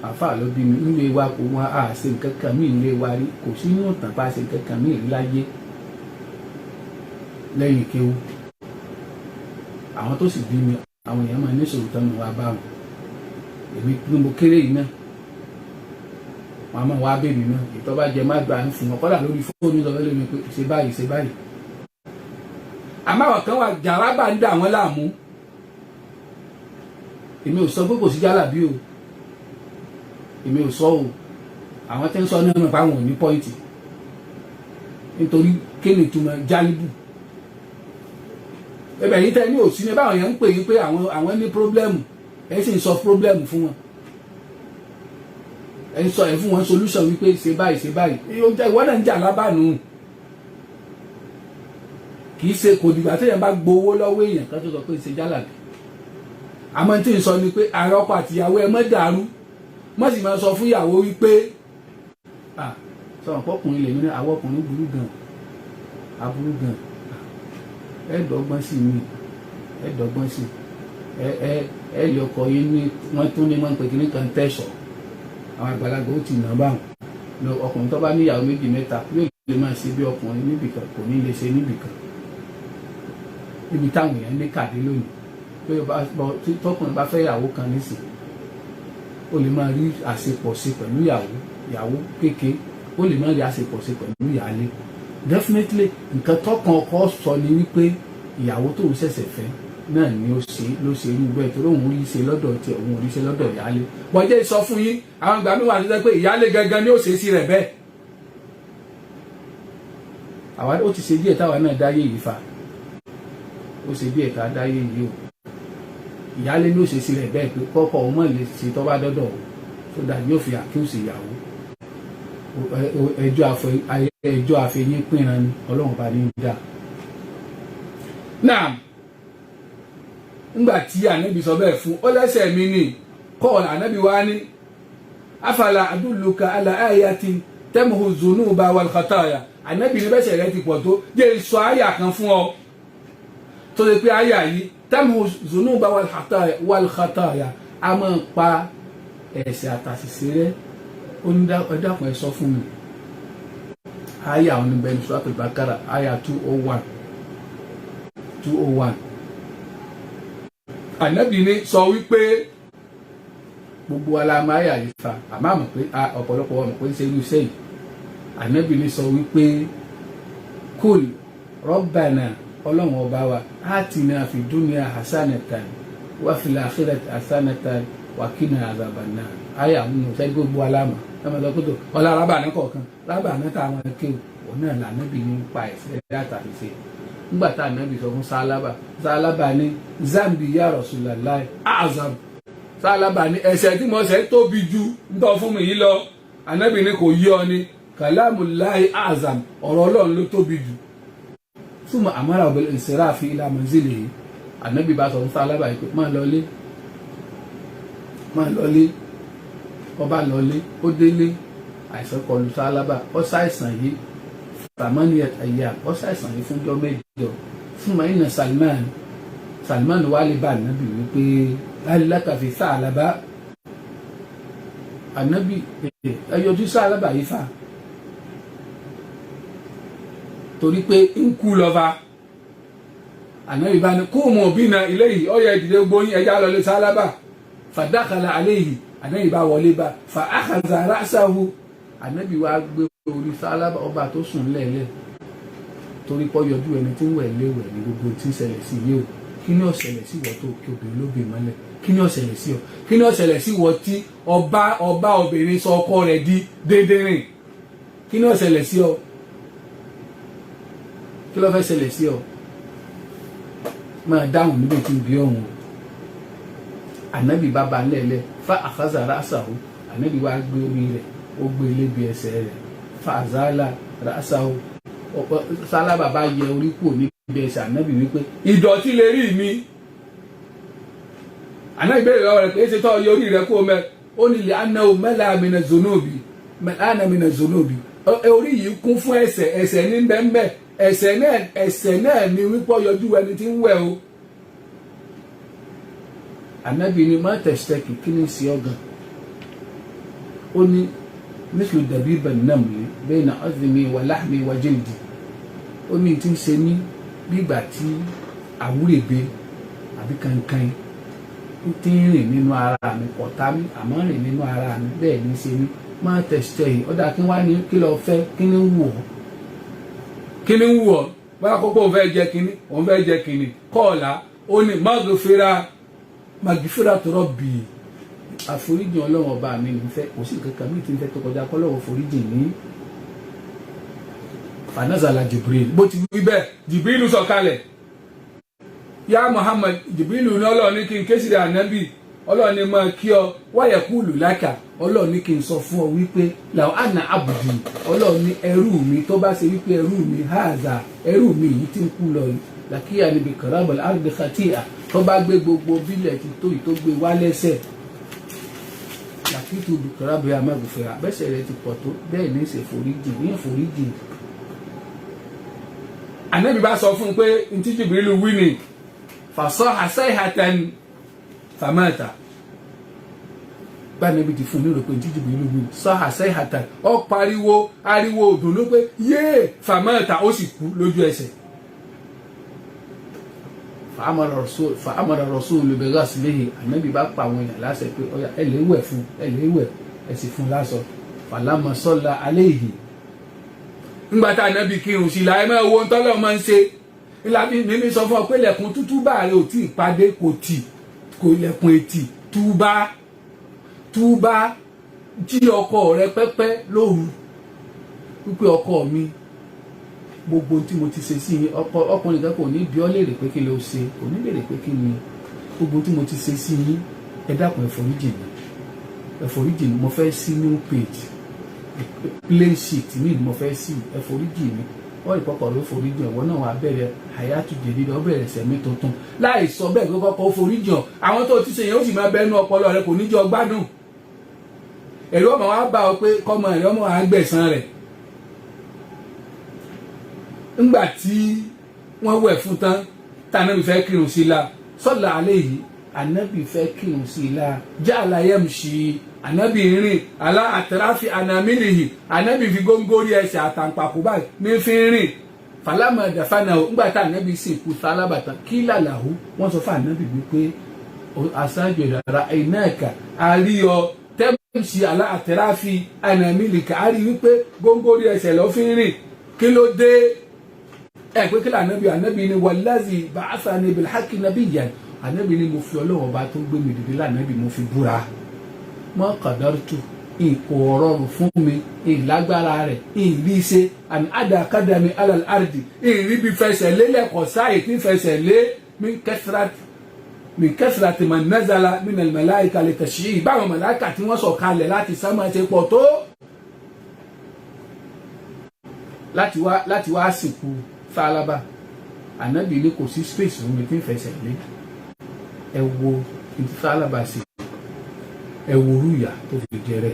[SPEAKER 2] àáfàá ló bí mi. Nílé wa kò wọn á ṣe nǹkan kan mí nílé wa rí, kò sí inú ìtàn bá ṣe nǹkan kan mí rí láyé lẹ́yìn kéwú. Àwọn tó sì bí mi, àwọn èèyàn máa ní sòrò tán wá bá wọn. Èmi ní mo kéré yìí náà, wọn a máa wá bèbí náà, ìtọ́ bá jẹ má gbà ń fún wọn, kọ́dà lórí fóònù lọ́wọ́ lómi pé ṣe báyìí, ṣe báyìí. Àmọ́ àwọn kan wà, jàrábà ń dà wọ́n láàmú. Èmi ò sọ pé kò sí jálàbí o, èmi ò sọ o. Àwọn tí ń sọ náà mọ̀ pé àwọn ò ní point, nítorí kí ni ìtumọ̀ jálíbù? Ẹbẹ̀ yìí tẹ́ ní òsí ní báwọn èèyàn ń pè yín pé àwọn ní problem, ẹ sì ń sọ problem fún wọn, ẹ ń sọ ẹ fún wọn solution wípé ṣe báyìí, ṣe báyìí. Ìwọ náà ń jà lábàánú. Kì í ṣe kò dìgbà téèyàn bá gbowó lọ́wọ́ èèyàn kan tó sọ pé ṣe jálàbí. Àmọ́ tí ń sọ ni pé ààrẹ ọkọ àtìyàwó, ẹ má dàrú, má sì máa sọ fún ìyàwó wípé sọ̀rọ̀ pọ́kùnrin lèmi ní àwọn ọkùnrin burú gan, aburú gan, ẹ dọ́gbọ́n sí mi, ẹ dọ́gbọ́n sí ẹ ẹ ẹ lè ọkọ yín ní wọ́n tún ní wọ́n ń pè kíní kan tẹ̀sọ̀. Àwọn àgbàlagbà ó ti nà báwọn lọ. Ọkùnrin tó bá níyàwó méjì mẹ́ta yóò lè máa ṣe bí ọkùnrin níbìkan, kò ní lè ṣe níbìkan, níbi táwọn èèyàn ní kàdé lónìí pé tọkùnrin bá fẹ́ ìyàwó kan nísìn, ó Ó lè máa rí àṣepọ̀ sí pẹ̀lú ìyàwó, ìyàwó kéke, ó lè máa rí àṣepọ̀ sí pẹ̀lú ìyáálé. Definitely, nǹkan tọkàn ọkọ sọ ni wípé ìyàwó tóun ṣẹ̀ṣẹ̀ fẹ́ náà ni ó ṣe ló ṣe irú bẹ́ẹ̀, torí òun rí ṣe lọ́dọ̀ tiẹ̀, òun ò rí ṣe lọ́dọ̀ ìyáálé. Wọ́n jẹ́ sọ fún yín, àwọn ìgbà míì wà tó jẹ́ pé ìyáálé gangan ni ó ṣe sí rẹ̀ bẹ́ẹ̀. Àwa ó ti ṣe díẹ̀ táwa náà dáyé yìí fa, ó ṣe díẹ̀ tá a dáyé yìí o. Ìyáálé ní ó ṣe sí rẹ̀ bẹ́ẹ̀ pé kọ́kọ́ òun mọ̀ lè ṣe tó bá dọ́dọ̀ o, so that yóò fi accuse ìyàwó. Ẹjọ́ àfẹyín pínran ni Ọlọ́run bá ní í dá. Náà ńgbà tí Ànábì sọ bẹ́ẹ̀ fún ó lẹ́sẹ̀ mi ní kọ́ọ̀lù, Ànábì wa ní afala adulluka ala ayatin tamhu zunuba wal khataya. Ànábì ní bẹ́sẹ̀ rẹ ti pọ̀ tó, jẹ́ sọ àyà kan fún ọ tó ṣe pé àyà yìí tamhu zunuba wal khataya, a máa pa ẹ̀ṣẹ̀ àtàṣìṣe rẹ. Ó ní ẹ dákun, ẹ sọ fún mi. Àyà òní bẹ́ẹ̀ ní Suratul Baqara, àyà 201, 201. Ànábì ní sọ wípé gbogbo alamọ àyà yìí fa, àmọ́ àmọ̀ pé ọ̀pọ̀lọpọ̀ ọmọ pé ń ṣe irú iṣẹ́ yìí. Ànábì ní sọ wípé kul rabbana, Ọlọ́run ọba wa, atina fi dunya hasanatan wa fil akhirati hasanatan wa qina azaban nar. Àyà nínú sẹ́ni gbogbo alamọ ẹ̀mọ̀ sọ pé ọlá rábàánà kọ̀ọ̀kan, rábàánà táwọn kéwù òun náà lànàbì ní pa ẹ̀sẹ̀ látàrí nígbà tá Ànábì sọ fún Sálábà, Sálábà ní zambi ya Rasulullah azam. Sálábà ní ẹ̀ṣẹ̀ tí mo ṣẹ̀ tóbi ju ntọ́ fún mi yìí lọ. Ànábì ní kò yí ọ ní kalamullahi azam, ọ̀rọ̀ Ọlọ́run ló tóbi jù. Súnmọ́ amara bil insirafi ila manzilihi. Ànábì bá sọ fún Sálábà yìí pé máa lọlé, máa lọlé. Ọba lọlé, ó délé, àìsàn kọlù Sálábà. Ó ṣàìsàn yìí thamaniyat ayyam, ó ṣàìsàn yìí fúnjọ́ 8. Fún mayina Salman, Salman wà lè bá Ànábì wípé alaka fi Sálàbà. Ànábì ẹ yọjú Sálàbà yìí fa, torí pé ń kú lọ́ba. Ànábì bá ní kó mọ̀ bí na ilé yìí, ó yẹ ìdílé gbóyin, ẹja lọ lé Sálàbà. Fadakhala alayhi, Ànábì bá wọlé bá, fa akhadha ra'sahu. Ànábì wá gbé orí Sálábà, ọba tó sùn lẹ́lẹ̀, torí pọ́ yọjú ẹni tí ń wẹ̀ léwẹ̀ ní gbogbo tí ń ṣẹlẹ̀ sí yìí o. Kí ni ó ṣẹlẹ̀ sí ìwọ tó kí obìnrin lóbìn mọ́lẹ̀? Kí ni ó ṣẹlẹ̀ sí ọ? Kí ni ó ṣẹlẹ̀ sí ìwọ tí ọba obìnrin sọ ọkọ rẹ̀ di déédéé? Kí ni ó ṣẹlẹ̀ sí ọ? Kí ló fẹ́ ṣẹlẹ̀ sí ọ? Máa dáhùn níbi tí ń bí ọ̀hún o. Ànábì bàbá ńlẹ̀lẹ̀, fa akhadha ra'sahu. Ànábì wá gbé orí rẹ̀, ó gbé lébi ẹsẹ̀ rẹ̀. Fa azala ra'sahu, Sálábà bá yẹ orí kúrò níbi ẹsẹ̀ Ànábì wípé ìdọ̀tí lè rí mi. Ànábì bẹ̀rẹ̀ lọ́wọ́ rẹ̀ pé ṣe tọ́ yẹ orí rẹ̀ kó mẹ́. Ó ní lè anáwó mẹ́la mina zonobi mẹ́lá mina zonobi. Orí yìí kún fún ẹ̀ṣẹ̀, ẹ̀ṣẹ̀ ní bẹ́ẹ̀, ẹ̀ṣẹ̀ náà, ẹ̀ṣẹ̀ náà ni wípé yọjú ẹni tí ń wẹ̀ o. Ànábì ni má tẹ̀sítẹ́kì, kí ni sí ọ̀gàn? Ó ní mithlu dabib an-namli bayna azmi wa lahmi wa jildi. Ó ní tí ń ṣe ní bígbà tí àwúrèbe àbí kankan tí ń rìn nínú ara mi, kọ̀tá mi àmọ́ rìn nínú ara mi, bẹ́ẹ̀ ní ṣe ní. Má tẹ̀sítẹ́yì, ó dà, kí wá ní kí lọ fẹ́? Kí ni ń wù ọ́? Kí ni ń wù ọ́? Báyà kókó òun fẹ́ jẹ kínní, òun fẹ́ jẹ kínní kọ́ọ̀lá. Ó ní maghfira, maghfira rabbi, àforíjì Ọlọ́run ọba mi ní fẹ́. Kò sí nǹkan kan mi tí ń fẹ́ tó kọjá kọ́lọ́run foríjì ní. Fanazala Jibril, bó ti wí bẹ́ẹ̀, Jibril sọ̀kalẹ̀. Ya Muhammad, Jibril ní Ọlọ́run ní kí n ké sí Ànábì, Ọlọ́run ní máa kí ọ wáyẹ̀ kúlù lákà. Ọlọ́run ní kí n sọ fún ọ wípé law anna abdi, Ọlọ́run ní ẹrú mi, tó bá ṣe wípé ẹrú mi haza, ẹrú mi yìí tí ń kú lọ yìí, làkíyà níbi karabal ardi khati'a, tó bá gbé gbogbo bílẹ̀ ti tó yìí, tó gbé wá lẹ́sẹ̀, làkìtù bìkọ́rábì amágùfẹ́ra, bẹ́sẹ̀ rẹ ti pọ̀ tó bẹ́ẹ̀ ní ṣe foríjì ní foríjì. Ànábì bá sọ fún un pé ntí Jibrilu wí ni, fasaha sayhatan famata. Bá Ànábì ti fún un ní rò pé ntí Jibrilu wí, saha sayhatan, ó pariwo ariwo òdùnnú pé yéè, famata, ó sì kú lójú ẹsẹ̀. Fa'amara rasulu bi ghaslihi. Ànábì bá pa àwọn èèyàn láṣẹ pé ọ̀yà, ẹ lè wẹ̀ fún, ẹ lè wẹ̀, ẹ sì fún láṣọ. Falamma salla alayhi, ńgbà tá ànábì kírun sí la, ẹ máa wo ntọ́lọ́ máa ń ṣe. Ìlànà mímí sọ fún ọ pé lẹ̀kùn tútú bá rẹ ò tí ì padé, kò tì, kò lẹ̀kùn etí. Túbá, túbá, jí ọkọ rẹ pẹ́pẹ́ lóru wípé, "Ọkọ mi, gbogbo tí mo ti ṣe sí yín." Ọkọ ọkùnrin kan kò ní bí ọ léèrè pé kí ló ṣe, kò ní léèrè pé kí ni. "Gbogbo tí mo ti ṣe sí yín, ẹ dákun, ẹ foríjì mi, ẹ foríjì mi. Mo fẹ́ sí new page, plain sheet mi ni mo fẹ́ sí, ẹ foríjì mi." Wọ́n ìkọkọ̀ ló foríjì ọ̀wọ́ náà, wà bẹ̀rẹ̀ hayatu jadida, ó bẹ̀rẹ̀ sẹ̀mí tuntun. Láì sọ bẹ́ẹ̀ pé kọ́kọ́ foríjì ọ̀, àwọn tó ti ṣe yẹn ó sì máa bẹnu ọpọlọ rẹ, kò ní jọ gbádùn. Ẹ̀rọ ọmọ wa bá ọ pé kọ́mọ rẹ ọmọ wa gbẹ̀san rẹ̀. Ńgbà tí wọ́n wẹ̀ fún tán, tá ànábì fẹ́ kírun sí la, sọ́là alẹ́ yìí, ànábì fẹ́ kírun sí la, ja'ala yamshi, ànábì rìn, ala atrafi anamilihi, ànábì fi góńgóri ẹsẹ̀ àtàǹpàkò báyìí ní fi rìn. Falama dafana o, ńgbà tá ànábì sìnkú sálábàtà, kí làlàhù, wọ́n sọ fún ànábì wípé, "Aṣáájú ìdára ináka àríyọ tamshi ala atrafi anamilika, àrí wípé góńgóri ẹsẹ̀ ló fi rìn, kí ló dé?" Ẹ pé kí lànàbí? Ànábì ni, wallazi ba'athani bilhaqqi nabiyyan, ànábì ni mo fi Ọlọ́wọ́ bá tó gbé mi dìde lànàbì mo fi búra, ma qadartu, kò rọrùn fún mi, ìlágbára rẹ̀ ìrí ṣe, an ada qadami alal ardi, ìrí bí fẹsẹ̀ lélẹ̀, kọ̀ sáyè tí fẹsẹ̀ lé, min kathrati man nazala min al malaika li tashyi'i, báwọn màláìkà tí wọ́n sọ̀ kalẹ̀ láti sánmà ṣe pọ̀ tó láti wá sìnkú Sálábà. Ànábì ní kò sí space fún mi tí ń fẹsẹ̀ lé. Ẹ wo ní Sálábà sí, ẹ wo orú ìyà tó fi jẹrẹ,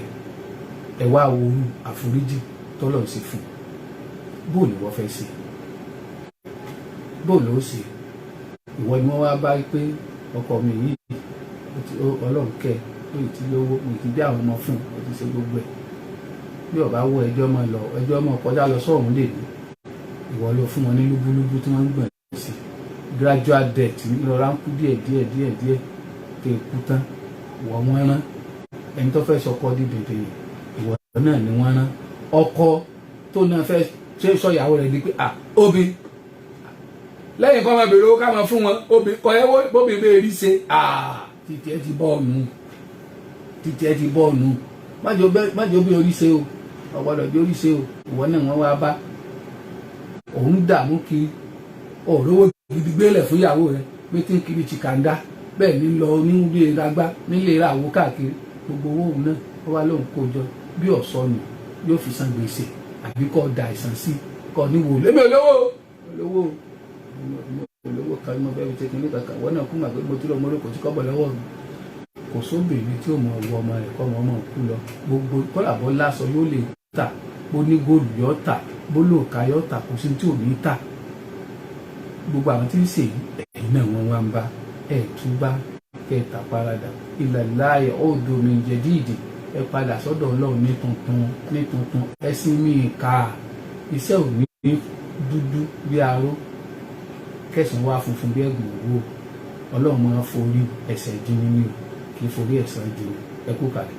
[SPEAKER 2] ẹ wá wo orú àforíjì tọ́lọ̀ ń ṣe fún. Bóò ni wọ́n fẹ́ ṣe? Bóò ló ṣe? Ìwọ ni wọ́n wá bá pé ọkọ mi yìí, Ọlọ́run kẹ́ ó ti lówó, mo ti bí àwọn ọmọ fún un, ó ti ṣe gbogbo ẹ̀, bí ọba wọ ẹjọ́ máa lọ, ẹjọ́ máa kọjá lọ sọ́ọ̀hún lè ní. Ìwọ ló fún wọn ní lúbúlúbú tí wọ́n ń gbọ̀n sí. Gradual death ní rọra ń kú díẹ̀ díẹ̀ díẹ̀ díẹ̀ tẹ kú tán. Ìwọ wọn rán ẹni tó fẹ́ sọkọ di dèdè, ìwọ náà ni wọ́n rán ọkọ tó náà fẹ́ ṣe sọyàwó rẹ̀ di pé à obì lẹ́yìn kọ́ máa bèrè owó ká máa fún wọn obì kọ́ ẹ bóbi bẹ́ẹ̀ rí ṣe à títí ẹ ti bọ́ ọ̀nù, títí ẹ ti bọ́ ọ̀nù. Májò bí orí ṣe o, ọ̀gbọ́dọ̀ bí orí ṣe o. Ìwọ náà wọ́n wá bá òun dààmú kiri, òrówó gidi gbélẹ̀ fún ìyàwó rẹ̀ pé tí ń kiri chikanda, bẹ́ẹ̀ ní lọ nílé ragbá, nílé ràwó káàkiri. Gbogbo owó òun náà ó wá lóun kó jọ bí ọ̀sọ́nù, yóò fi san gbèsè àbí kọ́ da ìsàn sí kọ́ níwò. Lẹ́mi olówó olówó olówó kan ní mo fẹ́ fi ṣe kinní kankan. Wọ́n náà kú mà pé mo ti lọ mọ́rọ́, kò sí kọ́bọ̀ lọ́wọ́ mi. Kò sóbìnrin tí ó mọ ọwọ́ ọmọ rẹ̀ kọ́ ọmọ kú lọ. Gbogbo kọ́là bọ́ lásọ yóò lè tà, bó ní góòlù yóò tà, bó lóòka yóò tà, kò sí tí ò ní tà. Gbogbo àwọn tí ń ṣe ẹ̀yìn náà wọ́n wá ń bá ẹ̀ túbá kẹ́ ẹ̀ tà parada ilallahi udu min jadidi. Ẹ padà sọ́dọ̀ Ọlọ́run ní tuntun ní tuntun. Ẹ sì mí ka iṣẹ́ ò ní dúdú bí aró, kẹsàn-án wá funfun bí ẹ̀gbọ̀n owó. Ọlọ́run máa forí ẹ̀ṣẹ̀ jìn ní o, kì í forí ẹ̀san jìn. Ẹ kú kàlẹ̀.